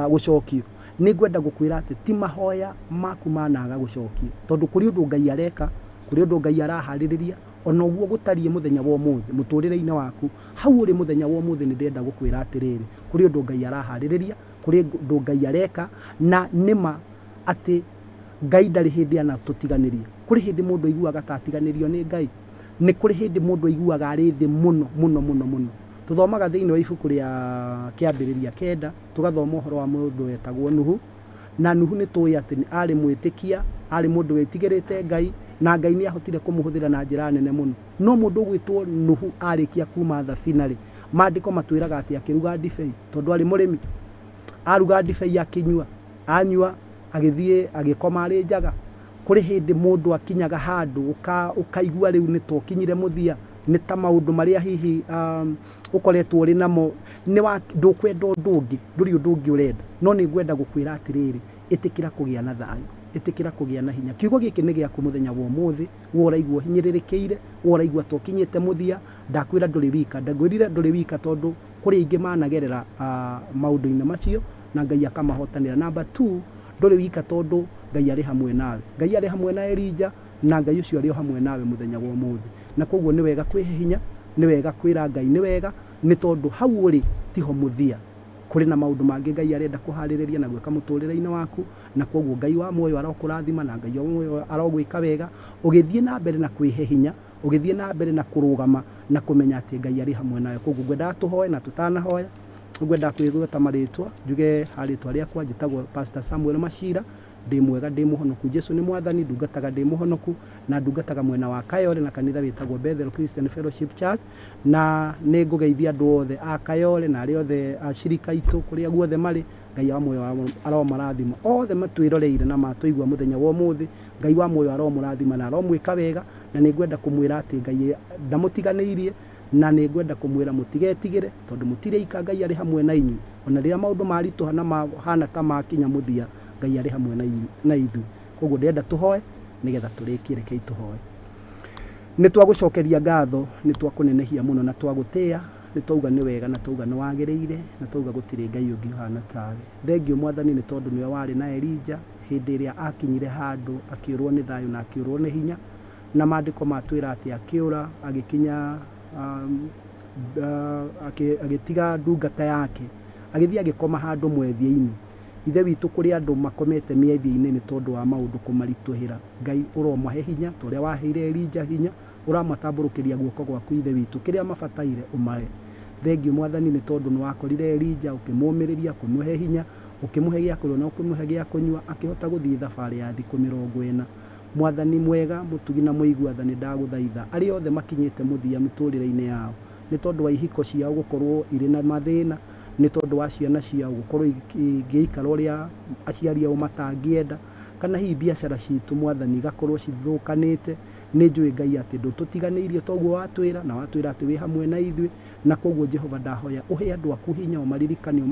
gũcokio. Nĩ ngwenda gũkwĩra atĩ ti mahoya maku managa gũcokio, tondũ kũrĩ ũndũ Ngai areka, kũrĩ ũndũ Ngai araharĩrĩria. Ona ũguo gũtariĩ mũthenya wa ũmũthĩ mũtũrĩre-inĩ waku, hau ũrĩ mũthenya wa ũmũthĩ nĩ ndĩrenda gũkwĩra atĩrĩrĩ, kũrĩ ũndũ Ngai araharĩrĩria, kũrĩ ũndũ Ngai areka, na nĩma atĩ Ngai ndarĩ hĩndĩ anatũtiganĩria. Kũrĩ hĩndĩ mũndũ aiguaga ta atiganĩrio nĩ Ngai, nĩ kũrĩ hĩndĩ mũndũ aiguaga arĩ thĩ mũno mũno mũno mũno. Tũthomaga thĩinĩ wa ibuku rĩa Kĩambĩrĩria 9, tũgathoma ũhoro wa mũndũ wetagwo Nuhu. Na Nuhu nĩ tũĩ atĩ arĩ mwĩtĩkia, arĩ mũndũ wĩtigĩrĩte Ngai, na Ngai nĩ ahotire kũmũhũthĩra na njĩra nene mũno. No mũndũ ũgwĩtwo Nuhu arĩkia kuma thabina rĩ, maandĩko matwĩraga atĩ akĩruga ndibei, tondũ arĩ mũrĩmi. Aruga ndibei akĩnyua, anyua agĩthiĩ agĩkoma arĩ njaga. Kũrĩ hĩndĩ mũndũ akinyaga handũ ũkaigua rĩu nĩ tokinyire mũthia, nĩ ta maũndũ marĩa hihi ũkoretwo ũrĩ namo, ndũkwenda ũndũ ũngĩ, ndũrĩ ũndũ ũngĩ ũrenda. No nĩ ngwenda gũkwĩra atĩrĩrĩ, ĩtĩkĩra kũgĩa na thayũ, ĩtĩkĩra kũgĩa na hinya. Kiugo gĩkĩ nĩ gĩaku mũthenya wa ũmũthĩ, we ũraigua ũhinyĩrĩrĩkĩire, we ũraigua ta ũkinyĩte mũthia, ndakwĩra ndũrĩ wika, ndangwĩrire ndũrĩ wika tondũ kũrĩ aingĩ managerera maũndũ-inĩ macio na Ngai akamahotanĩra. Number 2, ndũrĩ wika tondũ Ngai arĩ hamwe nawe. Ngai arĩ hamwe na Elija, na Ngai ũcio arĩ o hamwe nawe mũthenya wa ũmũthĩ. Na koguo nĩ wega kwĩhe hinya, nĩ wega kwĩra Ngai nĩ wega, nĩ tondũ hau ũrĩ tiho mũthia. Kũrĩ na maũndũ mangĩ Ngai arenda kũharĩrĩria na gwĩka mũtũrĩre-inĩ waku, na koguo Ngai wa muoyo arokũrathima na Ngai wa muoyo arogwĩka wega, ũgĩthiĩ na mbere na kwĩhe hinya, ũgĩthiĩ na mbere na kũrũgama na kũmenya atĩ Ngai arĩ hamwe nawe. Koguo ngwendaga tũhoe, na tũtanahoya ngwendaga kwĩgweta marĩtwa, njuge harĩtwa rĩakwa njĩtagwo Pastor Samuel Machira, ndĩ mwega, ndĩ mũhonoku, Jesu nĩ mwathani, ndungataga ndĩ mũhonoku, na ndungataga mwena wa Kayole na kanitha wĩtagwo Bethel Christian Fellowship Church. Na nĩ ngũgeithia andũ othe a Kayole na arĩa othe acirika aitũ kũrĩa guothe marĩ. Ngai wa muoyo aromarathima othe matwĩroreire na matũigua mũthenya wa ũmũthĩ. Ngai wa muoyo aromũrathima na aromwĩka wega, na nĩ ngwenda kũmwĩra atĩ Ngai ndamũtiganĩirie, na nĩ ngwenda kũmwĩra mũtigetigĩre tondũ mũtirĩ ika, Ngai arĩ hamwe na inyuĩ. Ona rĩrĩa maũndũ maritũha na mahana ta makinya mũthia, Ngai arĩ hamwe na ithuĩ. Koguo ndĩrenda tũhoe nĩgetha tũrĩkie, rekei tũhoe. Nĩ twagũcokeria ngatho, nĩ twakũnenehia mũno na twagũtĩĩa, nĩ twauga nĩ wega na twauga nĩ wagĩrĩire, na twauga gũtirĩ Ngai ũngĩ ũhana tawe. Thengiũ mwathani nĩ tondũ nĩwe warĩ na Elija hĩndĩ ĩrĩa akinyire handũ akĩũrwo nĩ thayũ na akĩũrwo nĩ hinya, na maandĩko matwĩra atĩ akĩũra agĩkinya agĩtiga ndungata yake, agĩthiĩ agĩkoma handũ mwethia-inĩ. Ithe witũ kũrĩ andũ makomete mĩethia-inĩ nĩ tondũ wa maũndũ kũmaritũhĩra. Ngai ũromahe hinya ta ũrĩa waheire Elija hinya, ũramatambũrũkĩria guoko gwaku Ithe witũ, kĩrĩa mabataire ũmahe. Thengiũ mwathani nĩ tondũ nĩ wakorire Elija ũkĩmũũmĩrĩria, ũkĩmũhe hinya, ũkĩmũhe gĩa kũrĩa na ũkĩmũhe gĩa kũnyua, akĩhota gũthiĩ thabarĩ ya thikũ 40. Mwathani mwega, mũtugi na mũigua tha, nĩ ndagũthaitha arĩa othe makinyĩte mũthia mĩtũrĩre-inĩ yao, nĩ tondũ wa ihiko ciao gũkorwo irĩ na mathĩna, nĩ tondũ wa ciana ciao gũkorwo igĩikara ũrĩa aciari ao matangĩenda, kana hihi biacara citũ mwathani igakorwo cithũkanĩte. Nĩ njũĩ Ngai atĩ ndũtũtiganĩirie toguo watwĩra, na watwĩra atĩ wĩ hamwe na ithuĩ. Na koguo Jehova ndahoya ũhe andũ aku hinya, ũmaririkane,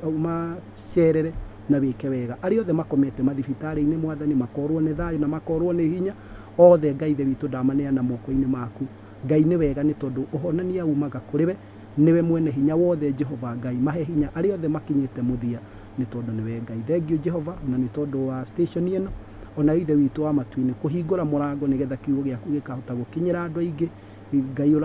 ũmacerere na wĩke wega. Arĩa othe makomete mathibitarĩ-inĩ mwathani makorwo nĩ thayũ na makorwo nĩ hinya othe, Ngai Ithe witũ ndamaneana moko-inĩ maku. Ngai nĩ wega nĩ tondũ ũhonania umaga kũrĩ we, nĩwe mwene hinya wothe. Jehova Ngai mahe hinya arĩa othe makinyĩte mũthia nĩ tondũ nĩwe Ngai. Thengiũ Jehova ona nĩ tondũ wa station ĩno, ona Ithe witũ wa matu-inĩ kũhingũra mũrango nĩgetha kiugo gĩaku gĩkahota gũkinyĩra andũ aingĩ. Ngai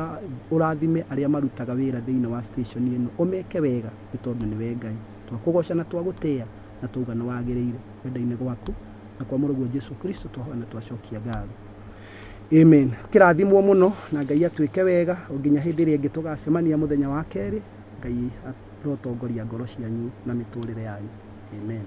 ũrathime arĩa marutaga wĩra thĩinĩ wa station ĩno, ũmeke wega nĩ tondũ nĩwe Ngai. Twakũgoca na twagũtĩĩa na twauga nĩ wagĩrĩire kwenda-inĩ gwaku na kwa mũrũguo Jesu Kristo twahoya na twacokia ngatho. Amen. Kĩrathimwo mũno na Ngai atuĩke wega o nginya hĩndĩ ĩrĩa ĩngĩ tũgacemania mũthenya wa kerĩ. Ngai arotongoria ngoro cianyu na mĩtũrĩre yanyu. Amen.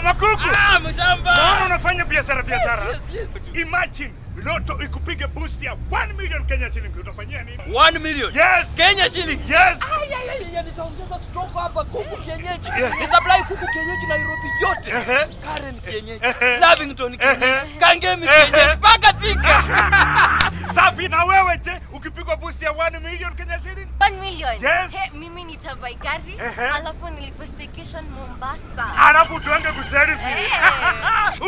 Makuku. Ah, mshamba. Naona unafanya biashara biashara. Yes, yes, yes. Imagine Lotto ikupige boost ya 1 million Kenya shillings, utafanyia nini? 1 million? Yes. Kenya shillings? Yes. Ay, nitaongeza stock hapa kuku kienyeji. Ni supply kuku kienyeji Nairobi yote. Karen kienyeji, Lavington kienyeji, Kangemi kienyeji, mpaka Thika. Safi. Na wewe je, ukipigwa boost ya 1 million Kenya shillings? 1 million. Yes. He, mimi nitabuy gari alafu nilipe staycation Mombasa. Alafu tuange kuselfie.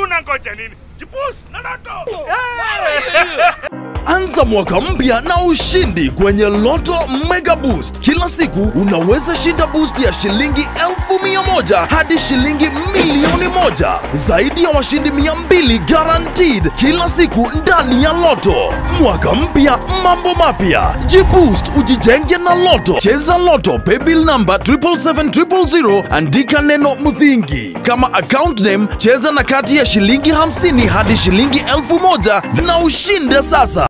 Unangoja nini? Jiboost na Lotto. Anza mwaka mpya na ushindi kwenye Lotto Mega Boost. Kila siku unaweza shinda boost ya shilingi 100,000 hadi shilingi 1,000,000. Zaidi ya washindi 200 guaranteed kila siku ndani ya Lotto. Mwaka mpya, mambo mapya. Jiboost, ujijenge na Lotto. Cheza Lotto, paybill number 777 000, andika neno Muthingi kama account name. Cheza na kati ya shilingi 50 hadi shilingi 1,000 na ushinde sasa.